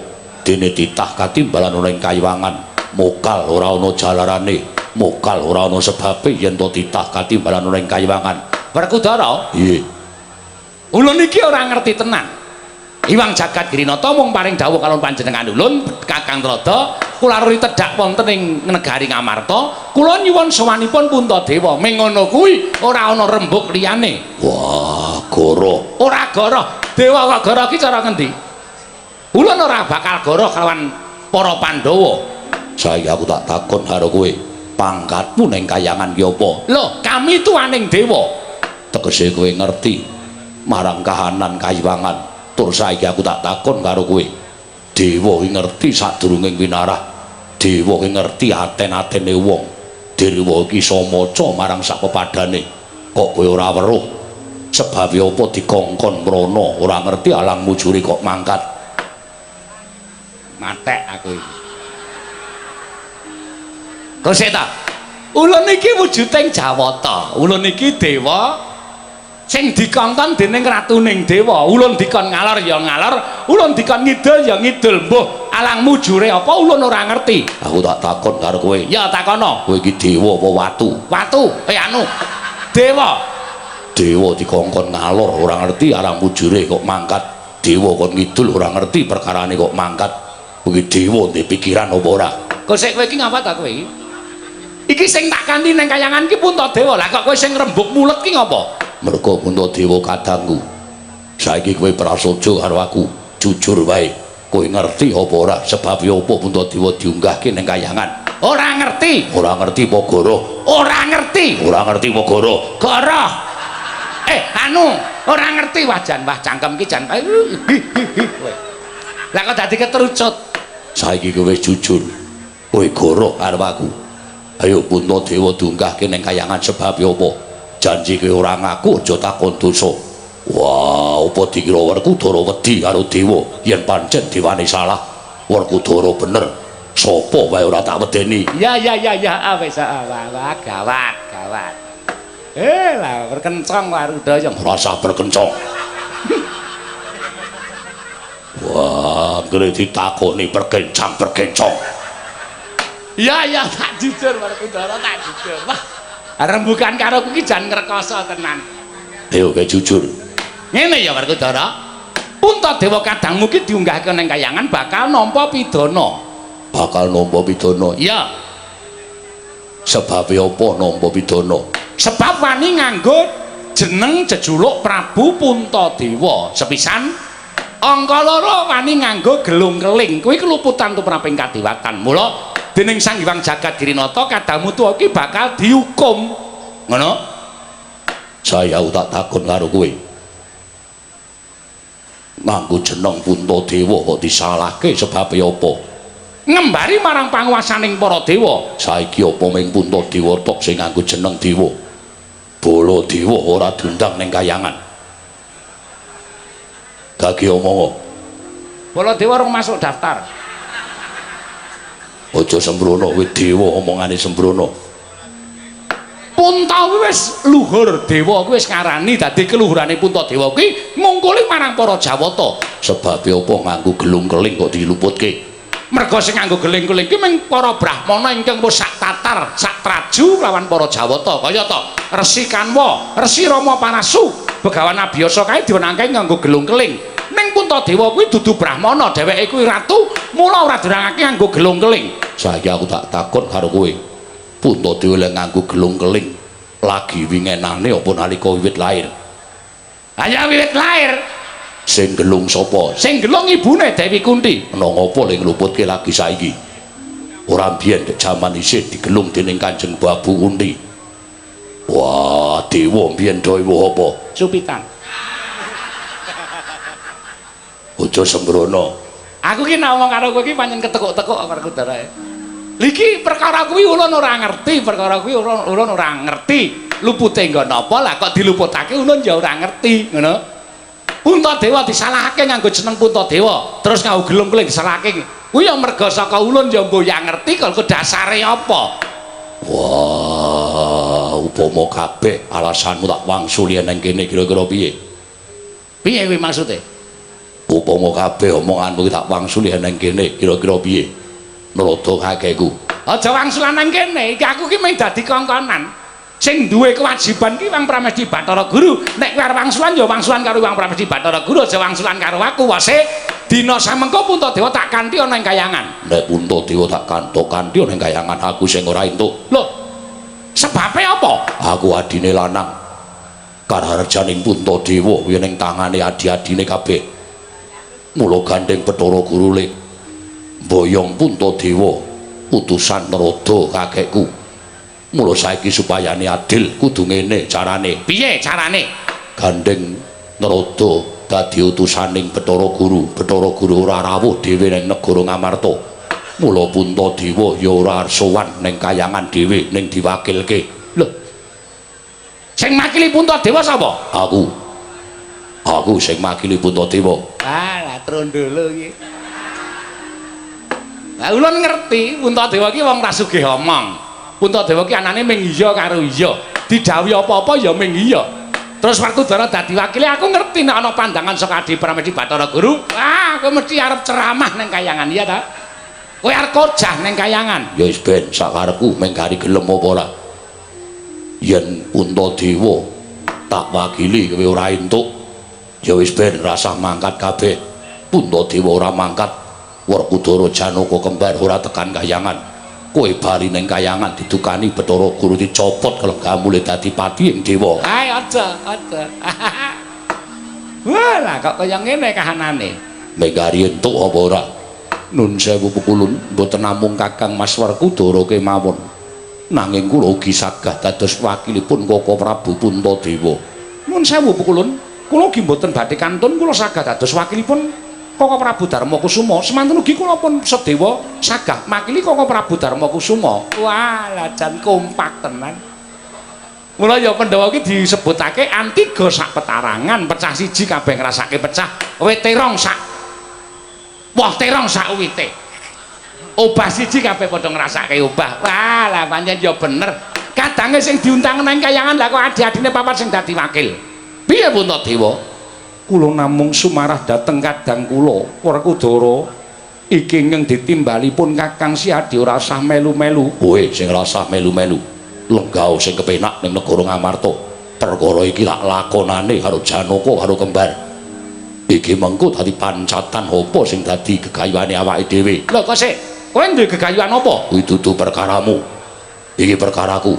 dene titah katimbalan ana ing kayiwangan. Mokal ora ana jalarane, mokal ora ana sebabe yen to titah katimbalan ana ing kayiwangan. Werkudara? Iya. Ulun iki ora ngerti tenan. Hyang Jagat Girinata mung paring dawuh karo panjenengan ulun Kakang Trada, kula aruri tedhak wonten ing negari Ngamarta, kula nyuwun sowanipun Puntadewa. Ming ngono kuwi ora ana rembug liyane. Wah, goroh. Ora goroh. Dewa kok goroh ki cara ngendi? Ulun ora bakal goroh kelawan para Pandhawa. Saiki aku tak takon karo kowe, pangkatmu ning kayangan ki apa? Lho, kami tuaning dewa. Tegese kowe ngerti marang kahanan kayiwangan. Tur saiki aku tak takon karo kowe. Dewa ki ngerti sadurunge winarah. Dewa ki ngerti aten-atene wong. Dewa iki iso maca marang sak pepadane. Kok kowe ora weruh? Sebabe apa dikongkon mrono, ora ngerti alang mujure kok mangkat. Matek aku iki. Kok sik ta? Ulun iki wujuding Jawata. Ulun iki dewa sing dikongkon dening ratuning dewa. Ulun dikon ngalor ya ngalor, ulun dikon ngidul ya ngidul. Mbuh alang mujure apa ulun ora ngerti. Aku tak takon karo kowe. Ya takono. Kowe iki dewa apa watu? Watu. Anu. Dewa. Dewa dikongkon ngalor ora ngerti alang mujure kok mangkat. Dewa kon ngidul ora ngerti perkarane kok mangkat. Kowe iki dewa ndek pikiran apa ora? Kok sik kowe iki ngapa ta kowe iki? Iki sing tak kanthi nang kayangan ki Puntadewa. Lah kok kowe sing rembug mulet ki ngapa? Mergo Puntadewa kadangku. Saiki kowe prasaja karo aku, jujur wae. Kowe ngerti apa ora sebab apa Puntadewa diunggahke ning kayangan? Ora ngerti. Ora ngerti apa goroh? Ora ngerti. Ora ngerti apa goroh? Goroh. Anu, ora ngerti wajan wah cangkem ki jan. Lah kok dadi ketrucut. Saiki kowe jujur. Kowe goroh karo aku. Ayo Puntadewa diunggahke ning kayangan sebab apa? Janji kowe ora ngaku aja takon dosa. Wah, apa dikira Werkudara wedi karo dewa yen pancen dewane salah? Werkudara bener. Sapa wae ora tak wedeni. Ya ya ya ya, wis wah gawat, gawat. Lah berkencong Warudaya. Rasa berkencong. Wah, ngene ditakoni berkencang-berkencong. Ya ya tak jujur Werkudara, tak jujur. Wah, rembukan karo kuwi jan ngrekoso tenan. Ayo kowe jujur. Ngene ya Werkudara. Puntadewa kadangmu ki diunggahke ning kayangan bakal nampa pidana. Bakal nampa pidana? Iya. Sebabe apa nampa pidana? Sebab wani nganggo jeneng jejuluk Prabu Puntadewa. Sepisan angka loro wani nganggo gelung keling. Kuwi keluputan tumraping kadewatan. Mula dening Sang Hyang Jagat Girinata kadangmu tuwa iki bakal dihukum. Ngono? Saya tak takon karo kowe. Nganggo jeneng Puntadewa kok disalahke sebabe apa? Ngembari marang panguwasaning para dewa. Saiki apa ming Puntadewa tok sing nganggo jeneng dewa? Baladewa ora diundang ning kayangan. Gage omong. Baladewa rung masuk daftar. Aja sembrono, kowe dewa omongane sembrono. Punta kuwi wis luhur dewa kuwi wis ngarani dadi keluhurane Puntadewa kuwi ngungkuli marang para Jawata. Sebabe apa nganggo gelung keling kok diluputke? Merga sing nganggo geling-keling ki mung para brahmana ingkang wis sak tatar, sak traju lawan para Jawata. Kaya ta Resi Kanwa, Resi Rama Parasu, Begawan Abiyasa kae diwenangke nganggo gelung keling. Ning Puntadewa kuwi dudu brahmana, dheweke kuwi ratu, mula ora diwenangake nganggo gelung keling. Saiki aku tak takon karo kowe. Puntadewa lek nganggo gelung keling lagi wingenane apa nalika wiwit lair? Ha ya wiwit lair. Sing gelung sapa? Sing gelung ibune Dewi Kunti. Ana ngapa le ngluputke lagi saiki? Ora biyen dek jaman isih digelung dening Kanjeng Prabu Kunti. Wah, dewa biyen dewa apa? Supitan. Aja sembrono. Aku ki nek omong karo kowe ki pancen ketekuk-tekuk Werkudara. Lha iki perkara kuwi ulun ora ngerti, perkara kuwi ulun ora ngerti. Lupute nggo napa? Lah kok diluputake ulun ya ora ngerti, ngono. Puntadewa disalahake nganggo jeneng Puntadewa, terus nganggo gelung kuwi disalahake. Kuwi ya merga saka ulun ya mbuh ya ngerti kok dasare apa. Wah, upama kabeh alasanmu tak wangsuli nang kene kira-kira piye? Piye kuwi maksude? Upama kabeh omonganmu tak wangsuli nang kene kira-kira piye? Narada kakekku. Aja wangsulan nang kene, iki aku ki mung dadi kongkonan. Sing duwe kewajiban ki Wang Pramesti Bathara Guru. Nek kowe arep wangsulan ya wangsulan karo Wang Pramesti Bathara Guru, aja wangsulan karo aku. Wase dina samengko Puntadewa tak kanthi ana ing kayangan. Nek Puntadewa tak kanthi ana ing kayangan aku sing ora entuk. Lho, sebabe apa? Aku adine lanang. Karaharjaning Puntadewa kuwi ning tangane adi-adine kabeh. Mula gandeng Bathara Guru le mboyong Puntadewa utusan Narada kakekku. Mula saiki supayane adil kudu ngene carane. Piye carane? Gandeng Narada dadi utusaning Bathara Guru. Bathara Guru ora rawuh dhewe ning negara Ngamarta. Mula Puntadewa ya ora sowan ning kayangan dhewe ning diwakilke. Lho. Sing makili Puntadewa sapa? Aku. Aku sing makili Puntadewa. Ah, lah trondolo iki. Lah ulun ngerti Puntadewa iki wong ra sugih omong. Puntadewa ki anane ming iya karo iya. Didhawuhi apa-apa ya ming iya. Terus Werkudara dadi wakile, aku ngerti nek ana pandangan saka Adi Pramesti Bathara Guru. Wah, kowe mesti arep ceramah ning kayangan iya ta? Kowe arep kojah ning kayangan. Ya wis ben sakarepku mung gari gelem apa ora. Yen Puntadewa tak wakili kowe ora entuk. Ya wis ben rasah mangkat kabeh. Puntadewa ora mangkat. Werkudara Janaka kembar ora tekan kayangan. Kowe bali ning kayangan didukani Bathara Guru dicopot kelenggamu le dadi pati ing dewa. Ae aja, aja. Wah, lah kok kaya ngene kahanane. Mengari entuk apa ora? Nun sewu pukulun mboten namung Kakang Mas Werkudara kemawon. Nanging kula ugi sagah dados wakilipun Koko Prabu Puntadewa. Nun sewu pukulun, kula ugi mboten badhe kantun kula sagah dados wakilipun Koko Prabu Darma Kusuma. Semanten ugi kula pun sedewa sagah makili Koko Prabu Darma Kusuma. Wah, lah jan kompak tenan. Mula ya Pandhawa iki disebutake antiga sak petarangan, pecah siji kabeh ngrasake pecah, wit terong sak woh terong sak wite. Obah siji kabeh padha ngrasake obah. Wah, lah pancen ya bener. Kadange sing diundang nang kayangan lah kok adi-adine papat sing dadi wakil. Piye Puntadewa? Kula namung sumarah dhateng kadang kula Werkudara iki ingkang ditimbalipun Kakang Siadi ora usah melu-melu. Kowe sing ora usah melu-melu. Lenggah sing kepenak ning negara Ngamarta. Perkara iki tak lakonane karo Janaka karo kembar. Iki mengko dadi pancatan apa sing dadi gegayuhane awake dhewe. Lho kok sik, kowe duwe gegayuhan apa? Kuwi dudu perkaramu. Iki perkaraku.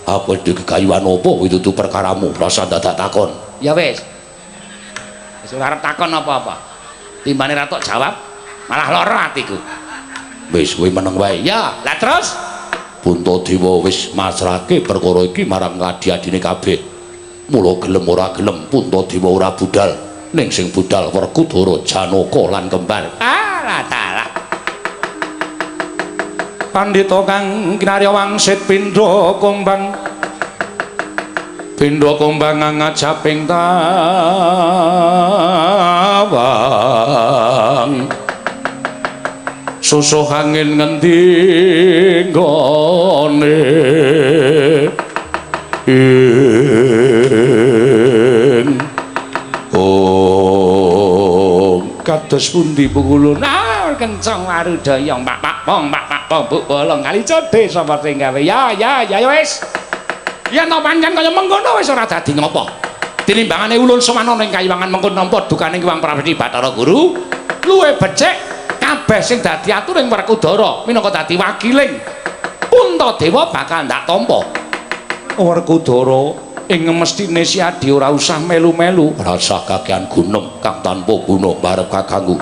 Aku duwe gegayuhan apa kuwi dudu perkaramu. Rasa dadak takon. Ya wis. Wis ora arep takon apa-apa. Timbane ra tok jawab, malah lara atiku. Wis kowe meneng wae. Ya, lah terus Puntadewa wis masrahke perkara iki marang adi-adine kabeh. Mula gelem ora gelem Puntadewa ora budal. Ning sing budal Werkudara, Janaka lan kembar. Ah, lah dalah. Pandhita kang kinarya wangsit pindha kumbang. Pindha kumbang ngajaping tawang. Susuh angin ngendi nggone ing oh kados pundi pukulun. Ah, kenceng warudaya pak pak pong pak pak pong buk bolong kali codhe sapa sing gawe. Ya ya ya wis. Yen to pancen kaya mengkono wis ora dadi ngopo. Tinimbangane ulun sowan ana ing kayiwangan mengko nampa dukane Hyang Pramesti Bathara Guru luwih becik kabeh sing dadi aturing Werkudara minangka dadi wakiling Puntadewa bakal ndak tampa. Werkudara ing mestine Siadi ora usah melu-melu, rasah kakean gunem kang tanpa guna barep kakangku.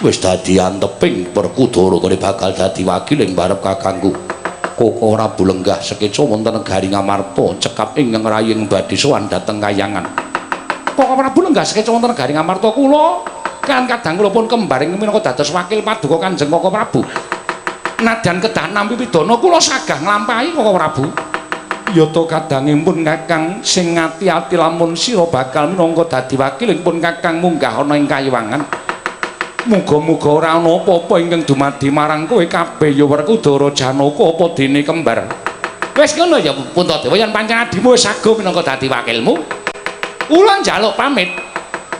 Wis dadi anteping Werkudara kene bakal dadi wakiling barep kakangku. Koko Prabu lenggah sekeca wonten negari Ngamarta cekap ing ngraying badhe sowan dhateng kayangan. Koko Prabu lenggah sekeca wonten negari Ngamarta kula kan kadang kula pun kembaring minangka dados wakil paduka Kanjeng Koko Prabu. Nadyan kedah nampi pidana kula sagah nglampahi Koko Prabu. Yata kadangipun Kakang sing ati-ati lamun sira bakal minangka dadi wakilipun Kakang munggah ana ing kayiwangan. Muga-muga ora ana apa-apa ingkang dumadi marang kowe kabeh ya Werkudara Janaka apa dene kembar. Wis ngono ya Puntadewa, yen pancen adimu wis sago minangka dadi wakilmu, kula njaluk pamit.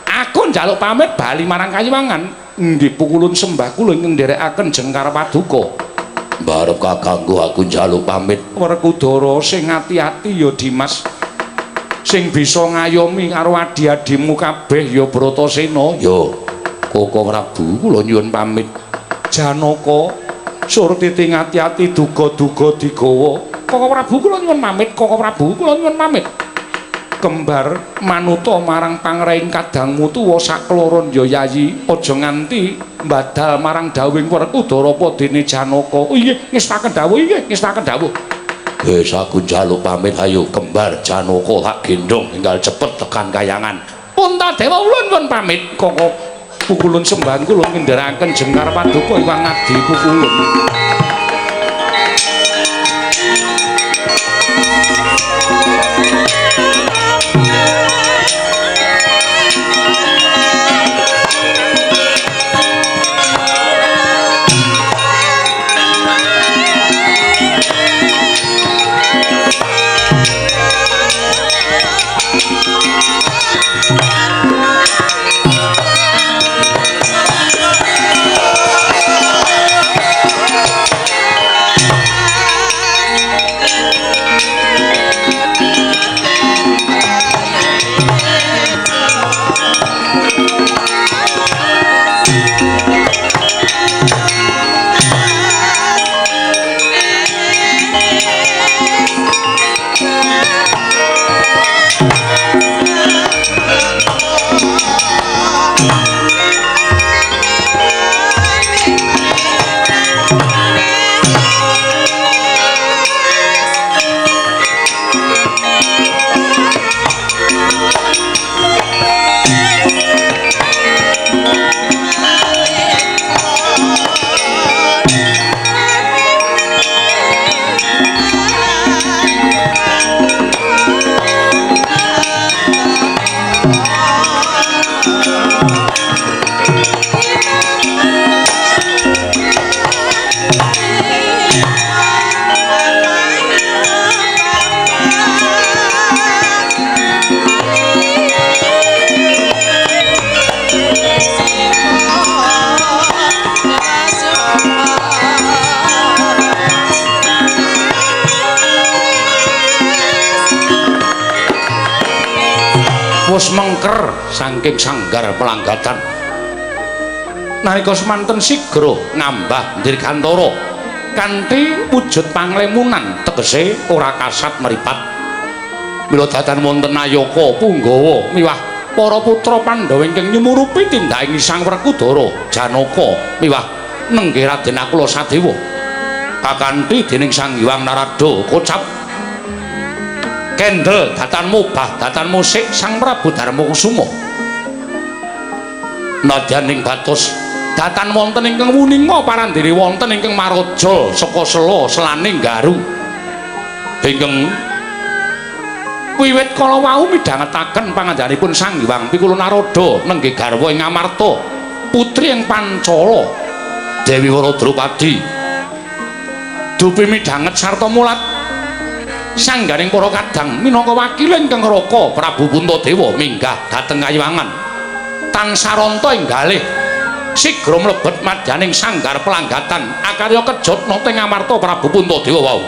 Aku njaluk pamit bali marang kayiwangan. Nggih pukulun sembah kula ingkang nderekaken jengkar paduka. Mbarep kakangku aku njaluk pamit. Werkudara sing ati-ati ya Dimas. Sing bisa ngayomi karo adi-adimu kabeh ya Bratasena. Ya Koko Prabu kula nyuwun pamit. Janaka surtiti ati-ati duga-duga digawa. Koko Prabu kula nyuwun pamit. Koko Prabu kula nyuwun pamit. Kembar manuta marang pangreing kadangmu tuwa sakloron ya Yayi, aja nganti mbadal marang dawuhing Werkudara apa dene Janaka. Oh inggih ngestaken dawuh, inggih ngestaken dawuh. Wis aku njaluk pamit, ayo kembar Janaka tak gendhong enggal cepet tekan kayangan. Puntadewa kula nyuwun pamit. Koko pukulun sembahan kula ngendharaken jengkar paduka Iwang Adi pukulun. Wis mengker saking sanggar pelanggatan. Nalika semanten sigra ngambah dirgantara kanthi wujud panglemunan, tegese ora kasat mripat. Mila datan wonten Nayaka Punggawa miwah para putra Pandhawa ingkang nyumurupi tindaking Sang Werkudara Janaka miwah nenggih Raden Nakula Sadewa kakanthi dening Sang Hyang Narada kocap kendel datan mubah datan musik Sang Prabu Darmakusuma. Nadyan ing batos datan wonten ingkang wuninga parandene wonten ingkang maraja saka sela selaning garu ingkang wiwit kala wau midhangetaken pangandikanipun Sang Hyang Pikula Narada nenggih garwa ing Amarta putri ing Pancala Dewi Wara Drupadi dupi midhanget sarta mulat sanggaring para kadang minangka wakil ingkang Raka Prabu Puntadewa minggah dhateng kayiwangan tansaranta ing galih sigra mlebet madyaning sanggar pelanggatan akarya kejot nata ing Amarta Prabu Puntadewa wau.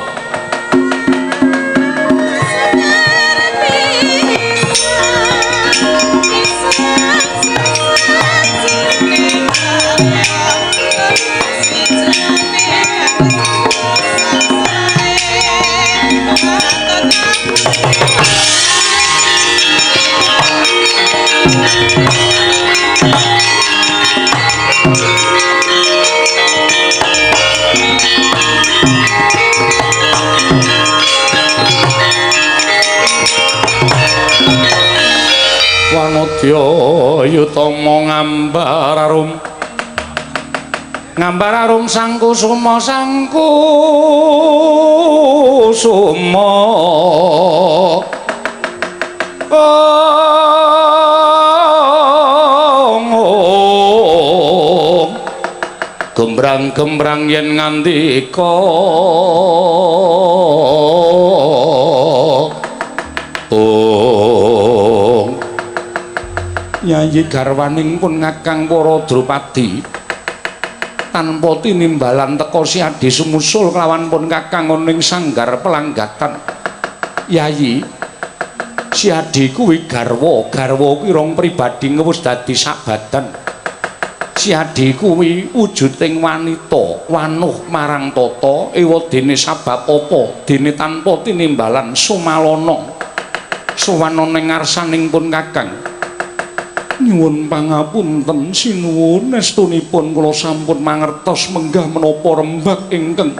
Wanodya yutama ngambar arum Ngambar arum sangkusuma sangkusuma ong gembrang-gembrang yen ngandika ong nyanyi garwaning pun ngakang para Drupadi tanpa tinimbalan teka si Adi sumusul kelawan pun kakang ning sanggar pelanggatan. Yayi, si Adi kuwi garwa, garwa kuwi rong pribadi wis dadi sak badan. Si Adi kuwi wujuding wanita, wanuh marang tata, ewadene sabab apa dene tanpa tinimbalan sumalana sowan ning ngarsaning pun kakang. Nyuwun pangapunten sinuwun, estunipun kula sampun mangertos menggah menapa rembag ingkang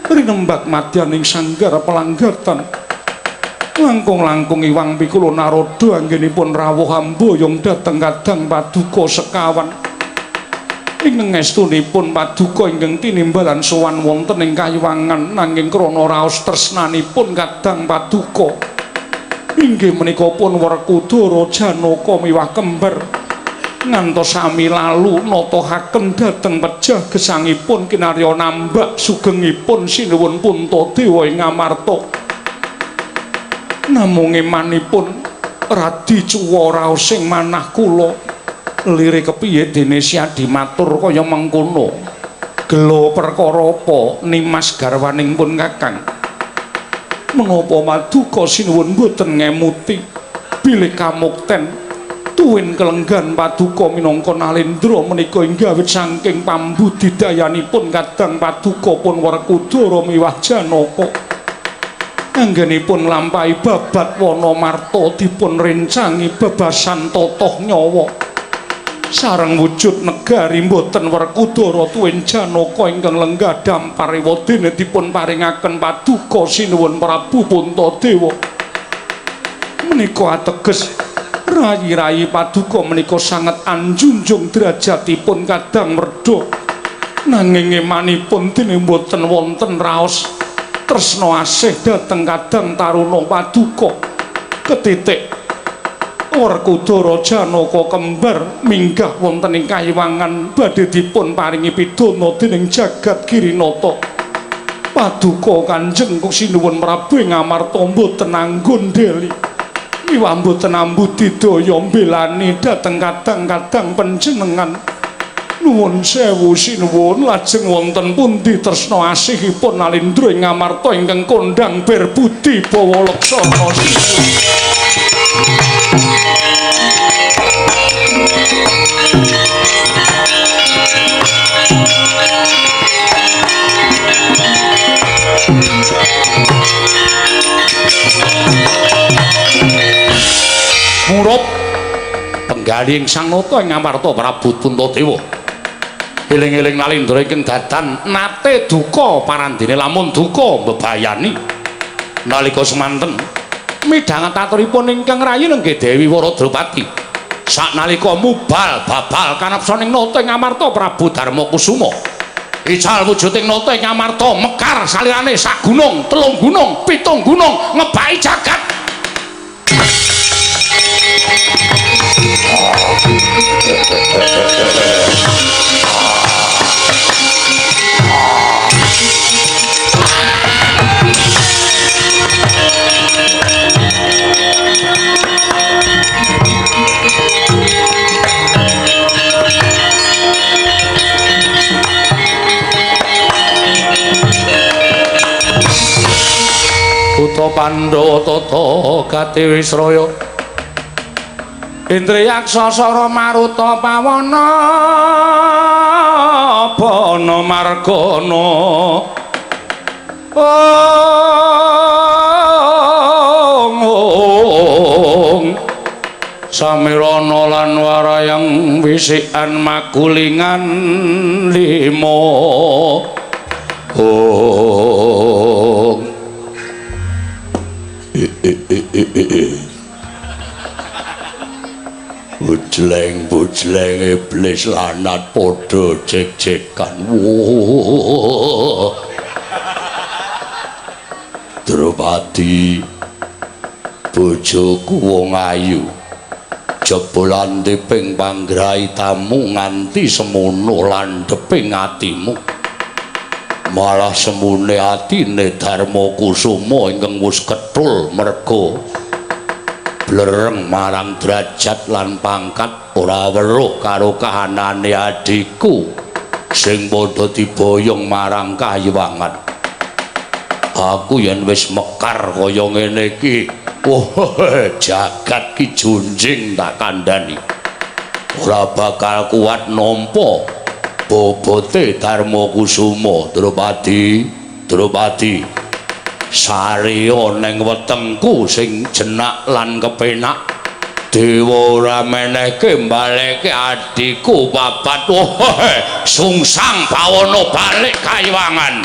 rinembag madyaning sanggar pelanggatan. Langkung-langkung iwang pikula Narada anggenipun rawuh amboyong dhateng kadang paduka sekawan. Ingkang estunipun paduka ingkang tinimbalan sowan wonten ing kayiwangan nanging krana raos tresnanipun kadang paduka inggih menika pun Werkudara Janaka miwah kembar ngantos sami lalu natahaken dhateng pejah gesangipun kinarya nambak sugengipun sinuwun Puntadewa ing Ngamarta. Namung emanipun radi cuwa raos sing manah kula lire kepiye dene si Adi matur kaya mengkono. Gela perkara apa nimas garwaning pun kakang? Menapa maduka sinuwun boten ngemuti bilih kamukten tuwin kelenggan paduka minangka Nalendra menika inggih awit saking pambudidayanipun kadang paduka pun Werkudara miwah Janaka. Anggenipun nglampahi babat wana marta dipun rencangi bebasan totoh nyawa sareng wujud negari mboten Werkudara tuwin Janaka ingkang lenggah dampar ewadene dipun paringaken paduka sinuwun Prabu Puntadewa. Menika ateges rayi-rayi paduka menika sanget anjunjung derajatipun kadang werda, nanging emanipun dene mboten wonten raos tresna asih dhateng kadang taruna paduka. Ketitik Werkudara Janaka kembar minggah wonten ing kayiwangan badhe dipun paringi pidana dening jagat Girinata. Paduka Kanjeng Sinuwun Prabu ing Ngamarta mboten anggon deli miwah mboten ambudidaya mbelani dhateng kadang-kadang panjenengan. Nuwun sewu sinuwun, lajeng wonten pundi tresna asihipun Nalendra ing Ngamarta ingkang kondhang bir budi bawa laksana sinuwun. Murup penggalih sang nata ing Ngamarta Prabu Puntadewa. Eling-eling Nalendra ingkang dadan nate duka parandene lamun duka mbebayani. Nalika semanten midhanget aturipun ingkang rayi nenggih Dewi Waradropati. Saknalika mubal babal kanapsaning nata ing Ngamarta Prabu Darmakusuma. Ical wujuding nata ing Ngamarta mekar salirane sak gunung, telung gunung, pitung gunung ngebaki jagat. Putra Pandhawa tata gati Wisraya Indriyaksa sara maruta pawana bana margana ong samirana lan warayang wisikan magulingan lima ong. Bujleng-bujleng iblis lanat padha jek-jekan. Wah. Drupadi bojoku wong ayu. Jebul andheping panggraitamu nganti semono landheping atimu. Malah semune atine Darma Kusuma ingkang wis kethul merga blereng marang derajat lan pangkat ora weruh karo kahanane adhiku sing padha diboyong marang kahyangan. Aku yen wis mekar kaya ngene iki, wah, jagat ki junjing tak kandhani. Ora bakal kuat nampa bobote Darma Kusuma. Drupadi, Drupadi, sareya ning wetengku sing jenak lan kepenak. Dewa ora menehke mbaleke adhiku papat. Wah, sungsang bawana balik kayiwangan.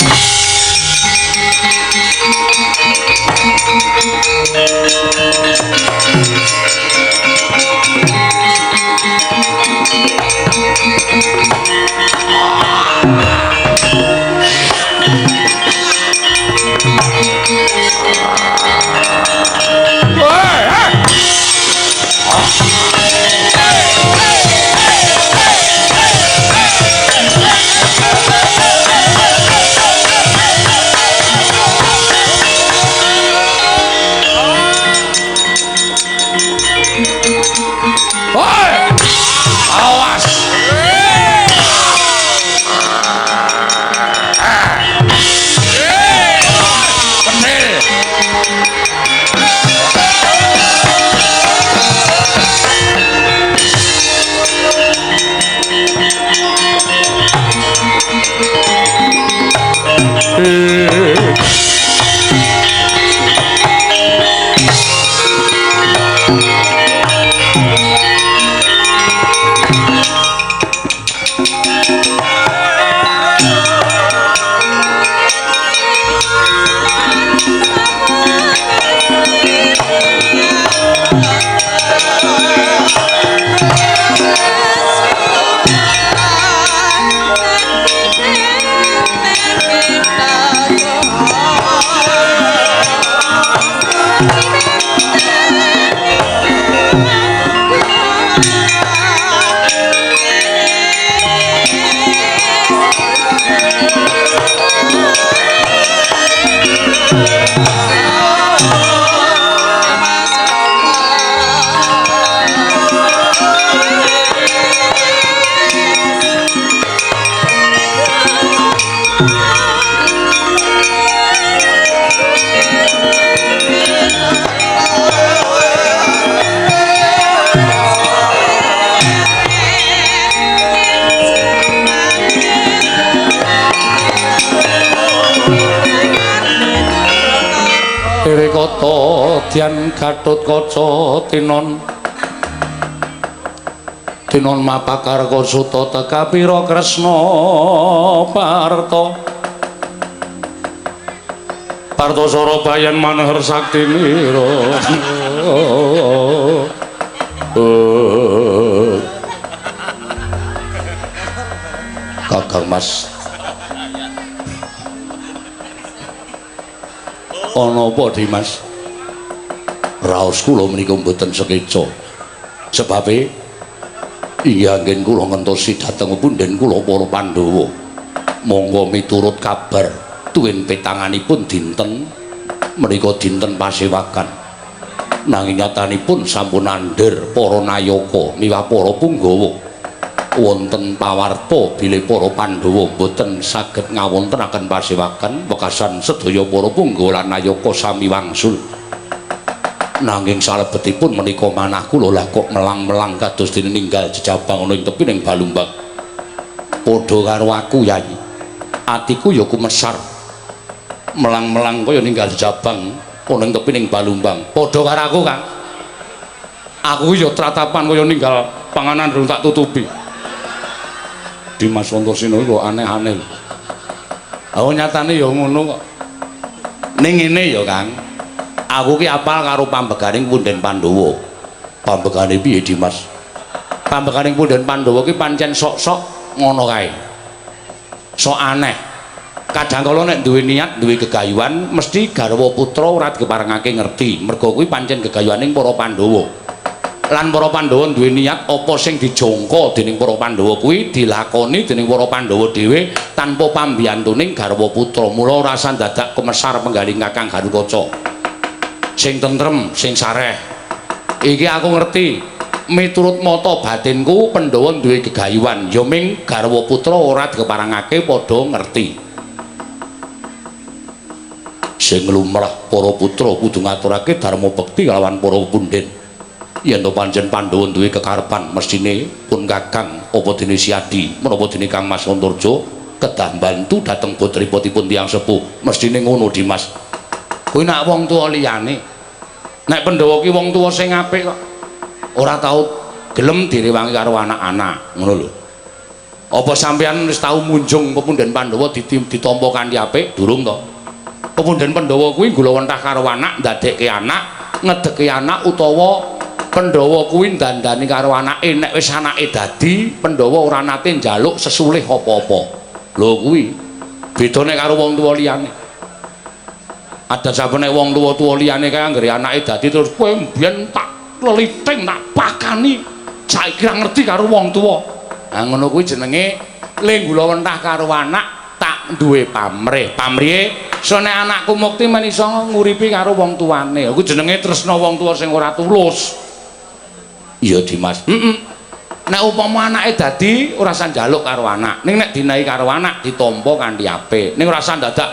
Dian Gatotkaca tinon tinon mapakar kasuta tekapira Kresna Parta Partasara bayan manahar saktinira. Kakang Mas, ana apa Dimas? Raos kula menika mboten sekeca. Sebabe inggih anggen kula ngentosi dhateng punden kula para Pandhawa. Monggo miturut kabar tuwin petanganipun dinten menika dinten pasewakan. Nanging nyatanipun sampun andher para nayaka miwah para punggawa. Wonten pawarta bilih para Pandhawa mboten saged ngawontenaken pasewakan wekasan sedaya para punggawa lan nayaka sami wangsul. Nanging salebetipun menika manah kula lah kok melang-melang kados dene ninggal jejabang ana ing tepining Balumbang. Padha karo aku, Yai. Atiku ya kumesar. Melang-melang kaya ninggal jejabang ana ing tepining Balumbang. Padha karo aku, Kang. Aku ya tratapan kaya ninggal panganan durung tak tutupi. Dimas Antasena iku aneh-aneh. Aku nyatane ya ngono kok. Ning ngene ya, Kang. Aku ki apal karo pambeganing punden Pandhawa. Pambegane piye, Dimas? Pambekaning punden Pandhawa ki pancen sok-sok ngono kae. Sok aneh. Kadang kala nek duwe niat, duwe gegayuhan, mesti garwa putra ora dikeparengake ngerti. Merga kuwi pancen gegayuhaning para Pandhawa. Lan para Pandhawa duwe niat apa sing dijangka dening para Pandhawa kuwi dilakoni dening para Pandhawa dhewe tanpa pambiyantuning garwa putra. Mula ora usah dadak kemesar penggaling Kakang Garukaca. Sing tentrem, sing sareh. Iki aku ngerti. Miturut mata batinku Pandhawa duwe gegayuhan, ya ming garwa putra ora dikeparengake padha ngerti. Sing lumrah para putra kudu ngaturake dharma bekti kalawan para punden. Yen to pancen Pandhawa duwe kekarepan mesthine pun Kakang apa dene Siadi menapa dene Kang Mas Antarja kedah bantu dhateng putripun tiyang sepuh. Mesthine ngono Dimas. Kuwi nak wong tuwa liyane. Nek Pandhawa ki wong tuwa sing apik kok ora tau gelem direwangi karo anak-anak, ngono lho. Apa sampeyan wis tau munjung pepunden Pandhawa ditampa kanthi apik? Durung to. Pepunden Pandhawa kuwi nggulawentah karo anak, ndadekke anak, ngedeke anak utawa Pandhawa kuwi ndandani karo anake. Nek wis anake dadi, Pandhawa ora nate njaluk sesulih apa-apa. Lho kuwi bedane karo wong tuwa liyane. Ada sampe nek wong tuwa-tuwa liyane kae anggere anake dadi terus kowe mbiyen tak leliting tak pakani saiki ra ngerti karo wong tuwa. Ha ngono kuwi jenenge le nggulawentah karo anak tak duwe pamrih. Pamrihe so nek anakku mukti men iso nguripi karo wong tuane. Kuwi jenenge tresna wong tuwa sing ora tulus. Iya Dimas. Heeh. Nek upama anake dadi ora usah njaluk karo anak. Ning nek dinahi karo anak ditampa kanthi apik. Ning ora usah dadak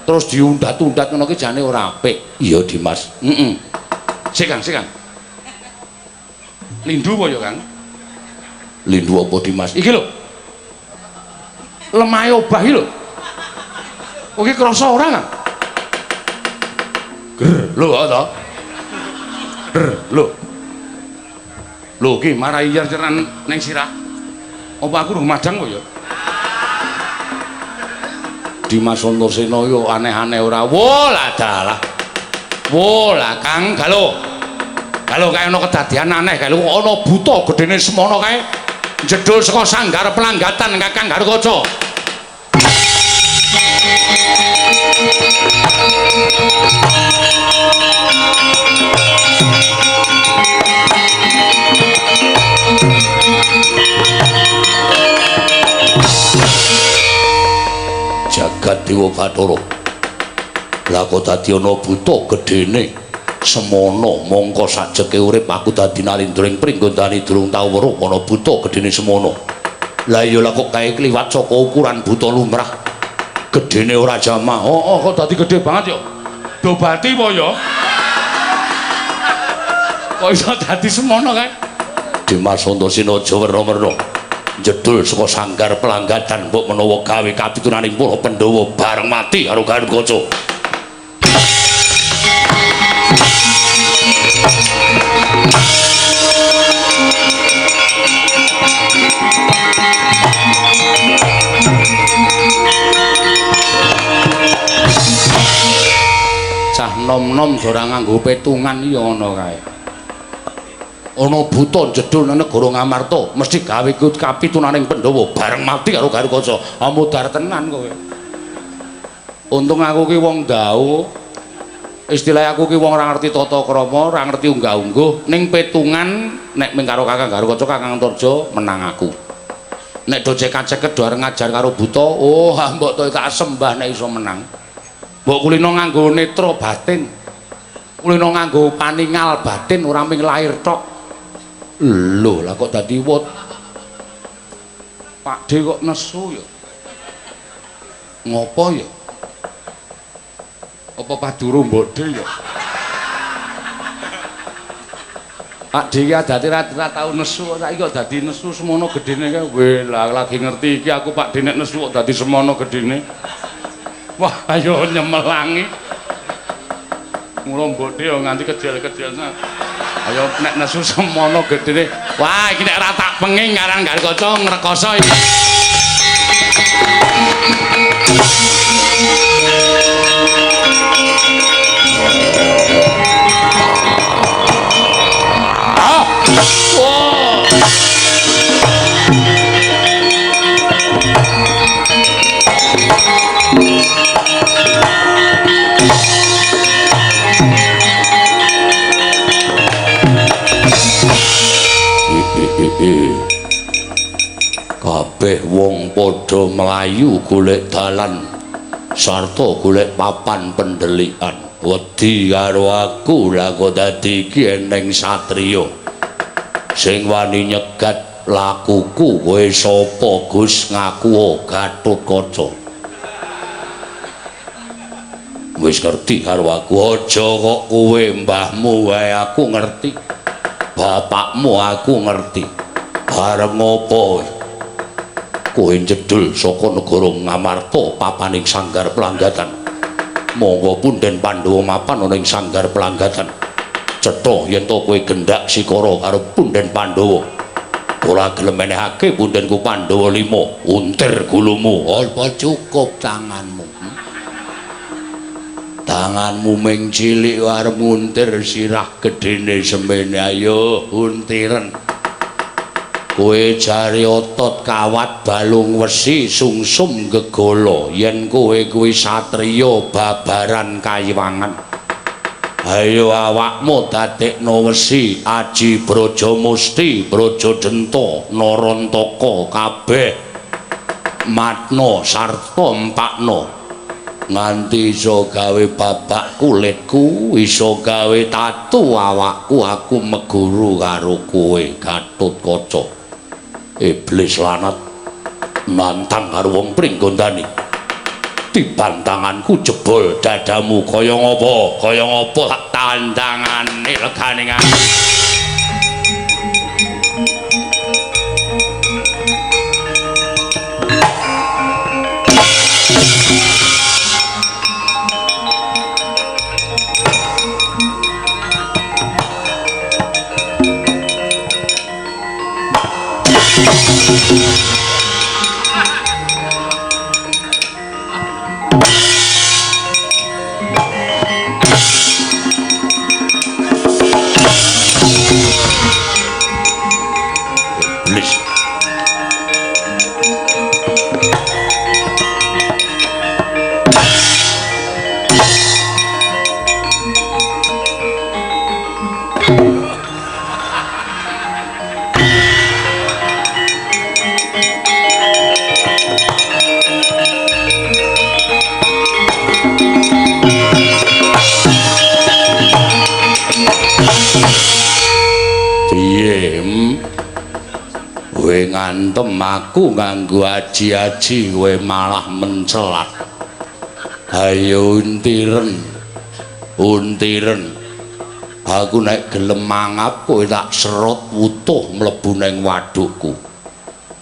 terus diundat-undat ngono ki jane ora apik. Iya Dimas. Heeh. Sik Kang, sik Kang. Lindu apa ya Kang? Lindu apa Dimas? Iki lho. Lemahe obah iki lho. Iki krasa ora Kang? Ger, lho to. Ger, lho. Lho iki marai yer-yeran ning sirah. Apa aku rumadang kok ya? Dimas Antasena yo aneh-aneh ora. Wo lah dalah. Wo lah Kang Galo. Galo kae ana kedadian aneh kae lho ana buta gedene semono kae jedul saka sanggar pelanggatan Kakang Garukaca. Jagat Dewa Bathara. Lah kok dadi ana buta gedene semono mongko sajeke urip aku dadi nalindra ing pringgondani durung tau weruh ana buta gedene semono. Lah iya lah kok kae kliwat saka ukuran buta lumrah. Gedene ora jamah. Oh, oh kok dadi gedhe banget ya. Dobati apa ya? Kok iso dadi semono kae? Dimas Antasena aja werna-werna. Jedul saka sanggar pelanggatan mbok menawa gawe kapitunaning para Pandhawa bareng mati karo Garukaca. Cah nom-nom ora nganggo petungan ya ana kae. Ana buta jedul nang negara Ngamarta mesti gawe kapitunaning Pandhawa bareng mati karo Garukaca. Amudar tenan kowe. Untung aku ki wong dau. Istilah aku ki wong ora ngerti tata krama, ora ngerti unggah-ungguh, ning petungan nek ming karo Kakang Garukaca, Kakang Antarja menang aku. Nek do cekak-ceket do arep ngajar karo buta, oh mbok to tak sembah nek iso menang. Mbok kulino nganggo netra batin. Kulino nganggo paningal batin ora ming lahir tok. Lho, lah kok dadi wot. Pak D kok nesu ya? Ngopo ya? Apa paduro mbok D ya? Pak D iki adate ora tau nesu, saiki kok dadi nesu semono gedene kae. Weh, lah lagi ngerti iki aku Pak D nek nesu kok dadi semono gedene. Wah, ayo nyemelangi. Mula mbok D ya nganti kejel-kejel. Ayo nek nesu semono gedene. Wah, iki nek ora tak penging aran Garukaca ngrekoso iki. Ah! Wah! Kabeh wong padha mlayu golek dalan sarta golek papan pendelikan. Wedi karo aku lah kok dadi iki eneng satriya sing wani nyegat lakuku. Kowe sapa Gus? Ngaku Gatotkaca. Wis ngerti karo aku. Aja kok kowe mbahmu wae aku ngerti, bapakmu aku ngerti. Arep ngopo kowe jedul saka negara Ngamarta papaning sanggar Pelanggatan? Monggo punden Pandhawa mapan ana ing sanggar Pelanggatan. Cetha yen to kowe gendak sikara karo punden Pandhawa. Ora gelem menehake pundenku Pandhawa 5, untir gulumu. Apa cukup tanganmu? Tanganmu ming cilik arep nguntir sirah gedene semene. Ayo untiren. Kowe jare otot kawat balung wesi sungsum gegala yen kowe kuwi satriya babaran kayiwangan. Ayo awakmu dadekno wesi aji braja musti braja denta narantaka kabeh matna sarta empakna nganti iso gawe babak kulitku, iso gawe tatu awakku. Aku meguru karo kowe Gatotkaca. Iblis lanat nantang karo wong Pringgondani. Tiban tanganku jebol dadamu. Kaya ngapa? Kaya ngapa tak tandangane legane ngati. Iblis. Piye? Kowe ngantem aku nganggo aji-aji, kowe malah mencelat. Ayo untiren, untiren. Aku nek gelem mangap kowe tak serot wutuh mlebu nang wadukku.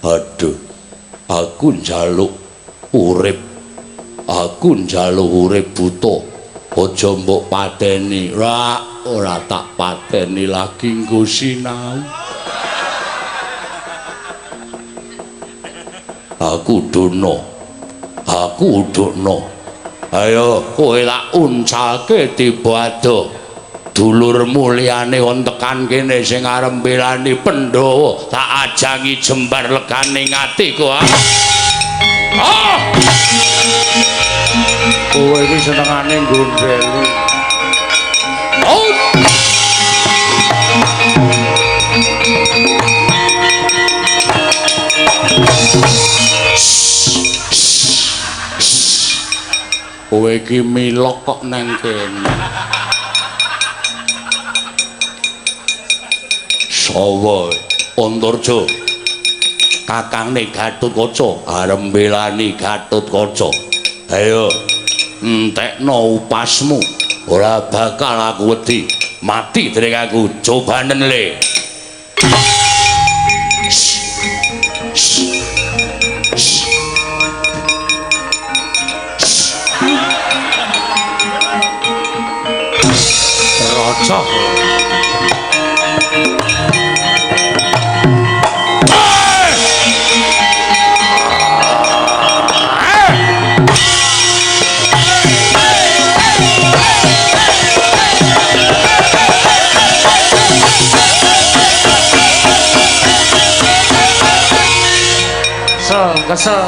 Aduh, aku njaluk urip. Aku njaluk urip buta. Aja mbok pateni. Ora, ora tak pateni lagi nggo sinau. Aku dono. Aku dono. Ayo kowe tak uncalke tiba adoh. Dulurmu liyane kon tekan kene sing arep mbelani Pandhawa, tak ajangi jembar legane atiku. Ah! Kowe iki senengane gondheli. Oh! Kowe iki milok kok nang kene. Sawa Antarja kakangne Gatotkaca arep mbelani Gatotkaca. Ayo entekno upasmu, ora bakal aku wedi mati dening aku. Cobanen le. Raja. Kesel.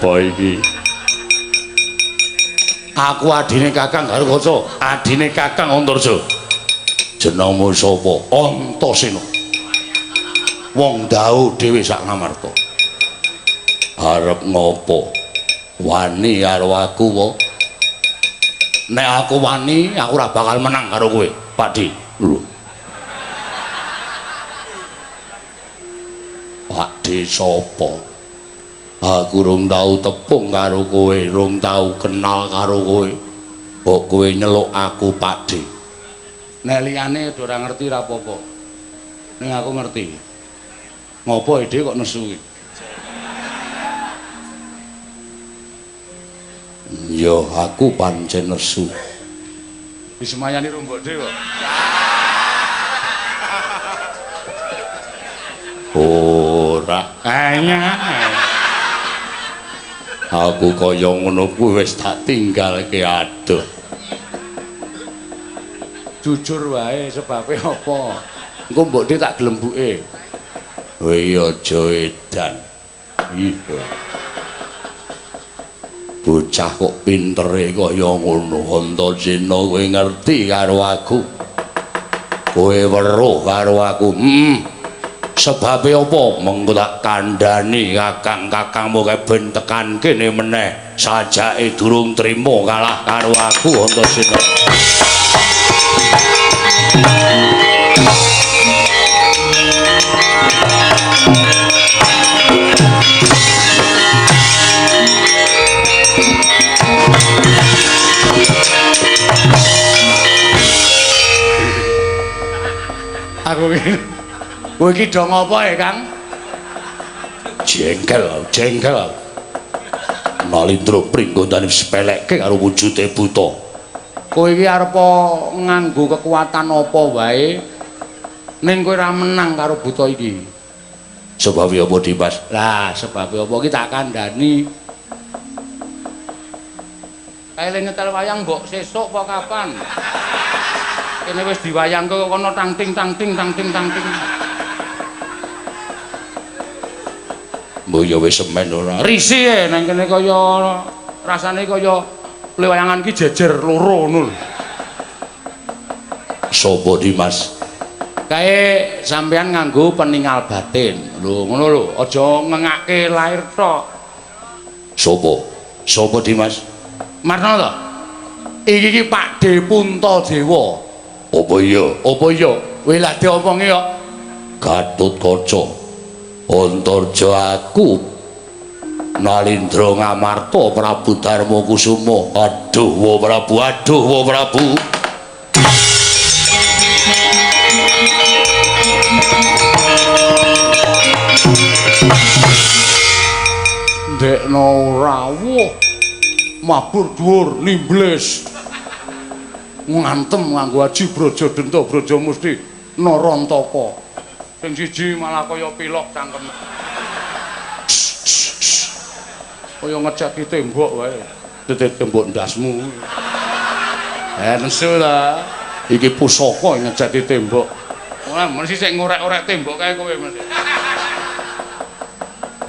Sapa iki? Aku adine Kakang Garukaca, adine Kakang Antarja. Jenengmu sapa? Antasena. Wong dau dhewe sak Ngamarta. Arep ngopo? Wani karo aku wae. Nek aku wani, aku ora bakal menang karo kowe, Pakde. Lho. Pakde sapa? Aku rung tau tepung karo kowe, rung tau kenal karo kowe. Kok kowe nyeluk aku Pakde? Nek liyane ora ngerti ra apa-apa. Ning aku ngerti. Ngopo ide kok nesu iki? Ya aku pancen nesu. Disemayani rung mbok dhewe kok. Ora. Kayaknya. Aku kaya ngono kuwi wis tak tinggalke adoh. Jujur wae sebabe apa? Engko mbok dhe tak glembuke. Kowe aja edan. Iya. Bocah kok pintere kaya ngono. Antasena kowe ngerti karo aku. Kowe weruh karo aku. Sebabe apa? Mengko tak kandhani kakang-kakangmu kae ben tekan kene meneh. Sajake durung trima kalah karo aku Antasena. Aku iki kowe iki do ngopo e, Kang? Jengkel, jengkel. Nalindra pringgondane sepelekke karo wujude buta. Kowe iki arep nganggo kekuatan apa wae ning kowe ora menang karo buta iki. Sebabe apa, Dimas? Lah, sebabe apa iki tak kandhani. Kae le nyetel wayang mbok sesuk apa kapan? Kene wis diwayangke kok kono tang ting tang ting tang ting tang ting. Mbok ya wis semen ora. Risi e nang kene kaya rasane kaya lewayangan ki jejer loro ngono lho. Sopo Dimas? Kae sampean nganggo peningal batin. Lho ngono lho, aja ngengake lahir tok. Sopo? Sopo Dimas? Marno to? Iki ki Pakde Puntadewa. Apa iya? Apa iya? Kowe lah diomongi kok. Gatotkaca. Antarja aku Nalindra Ngamarta Prabu Darma Kusuma. Aduh wa Prabu, aduh wa Prabu. Ndekno rawuh mabur dhuwur nimbles. Ngantem nganggo aji braja denta braja musti Narantaka. Sing siji malah kaya pilok cangkeme. Kaya ngeceki tembok wae. Titik tembok ndasmu. Nesu ta. Iki pusaka ngeceki tembok. Ora mesti sik ngorek-orek tembok kae kowe mesti.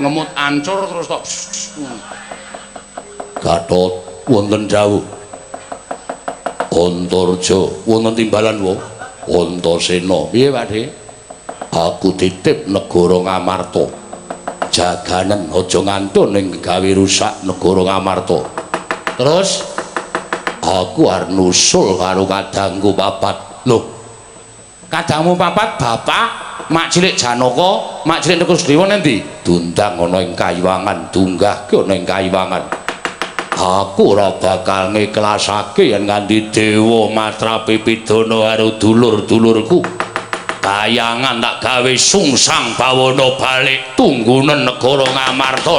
Ngemut ancur terus tok. Gatot wonten dawuh. Antarja wonten timbalan wa. Antasena. Piye, Pakde? Aku titip negara Ngamarta. Jaganen aja ngantun ning gawe rusak negara Ngamarta. Terus aku arep nusul karo kadangku papat. Lho. Kadangmu papat bapak, mak cilik Janaka, mak cilik Nekrudewa nendi? Dundang ana ing Kayiwangan, dunggahke ana ing Kayiwangan. Aku ora bakal ngiklasake yen nganti dewa matrapi pidana karo dulur-dulurku. Kayangan tak gawe sungsang bawana balik tunggunen negara Ngamarta.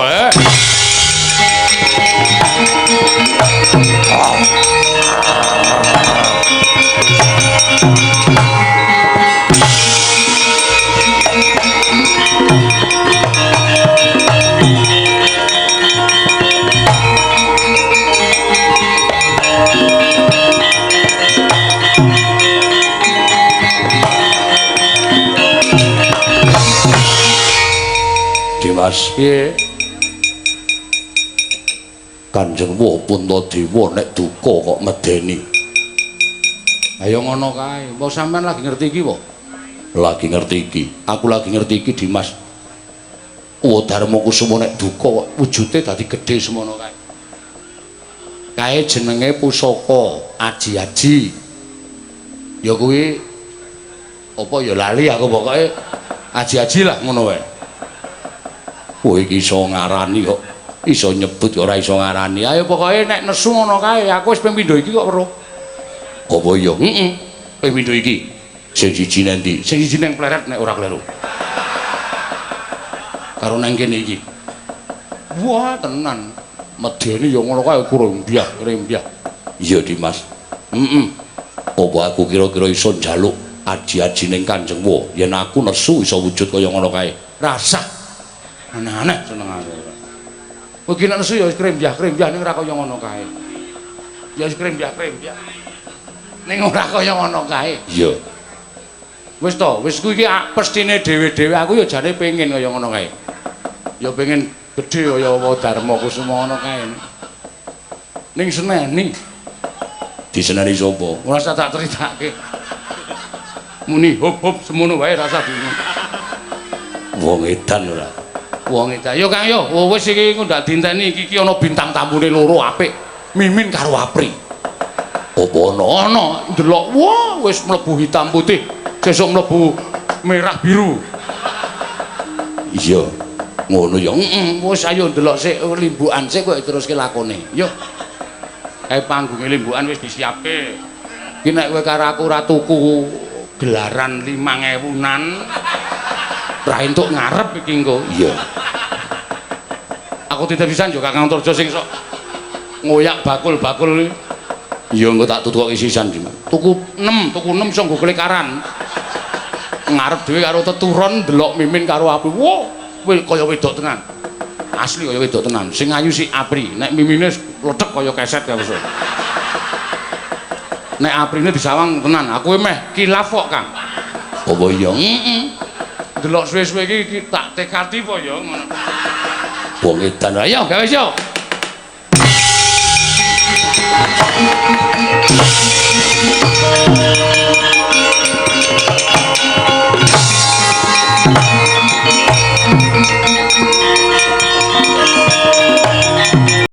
Dimas, piye? Kanjeng Wa Puntadewa nek duka kok medeni. Ayo ngono kae. Mbok sampean lagi ngerti iki po? Lagi ngerti iki. Aku lagi ngerti iki Dimas. Wa Darma Kusuma nek duka kok wujude dadi gedhe semono kae. Kae jenenge pusaka aji-aji. Ya kuwi apa ya lali aku pokoke aji-aji lah ngono wae. Kowe iki iso ngarani kok. Iso nyebut ora iso ngarani. Ayo pokoke nek nesu ngono kae, aku wis ping pindho iki kok weruh. Apa iya? Heeh. Ping pindho iki. Sing siji nang ndi? Sing siji nang Pleret nek ora kleru. Karo nang kene iki. Wah, tenan. Medeni ya ngono kae kurembyah, krembyah. Iya, Dimas. Heeh. Apa aku kira-kira iso njaluk aji-aji ning Kanjeng Wa yen aku nesu iso wujud kaya ngono kae? Rasah. Aneh-aneh senengane. Kowe iki nek nesu ya wis krembyah-krembyah ning ora kaya ngono kae. Ya wis krembyah-krembyah. Ning ora kaya ngono kae. Iya. Wis to, wis kuwi iki pestine dhewe-dhewe aku ya jane pengin kaya ngono kae. Ya pengin gedhe kaya Wa Darma Kusuma ngono kae. Ning seneni. Diseneni sapa? Ora usah tak critake. Muni hop-hop semono wae rasa bingung. Wong edan ora. Wong edan. Yo Kang yo, wis iki engko ndak dienteni iki iki ana bintang tamune loro apik. Mimin karo Apri. Apa ana? Ana, ndelok wah wis mlebu hitam putih, sesuk mlebu merah biru. Iya. Ngono ya. Heeh, wis ayo ndelok sik limbukan sik kok teruske lakone. Yo. Kae panggunge limbukan wis disiapke. Iki nek kowe karo aku ora tuku gelaran 5000-an ra entuk ngarep iki engko. Iya. Aku titip pisan yo Kakang Antarja sing sok ngoyak bakul-bakul. Iya engko tak tutukoke sisan Dimas. Tuku 6, tuku 6 iso nggo klekaran. Ngarep dhewe karo teturon ndelok Mimin karo Apri. Wah, kaya wedok tenan. Asli kaya wedok tenan. Sing ayu si Apri, nek Mimine lethek kaya keset ya wis. Nek Aprine disawang tenan, aku meh kilaf kok, Kang. Apa iya? Heeh. Delok suwe-suwe iki tak tekati apa ya ngono. Wong edan. Ayo gawe yo.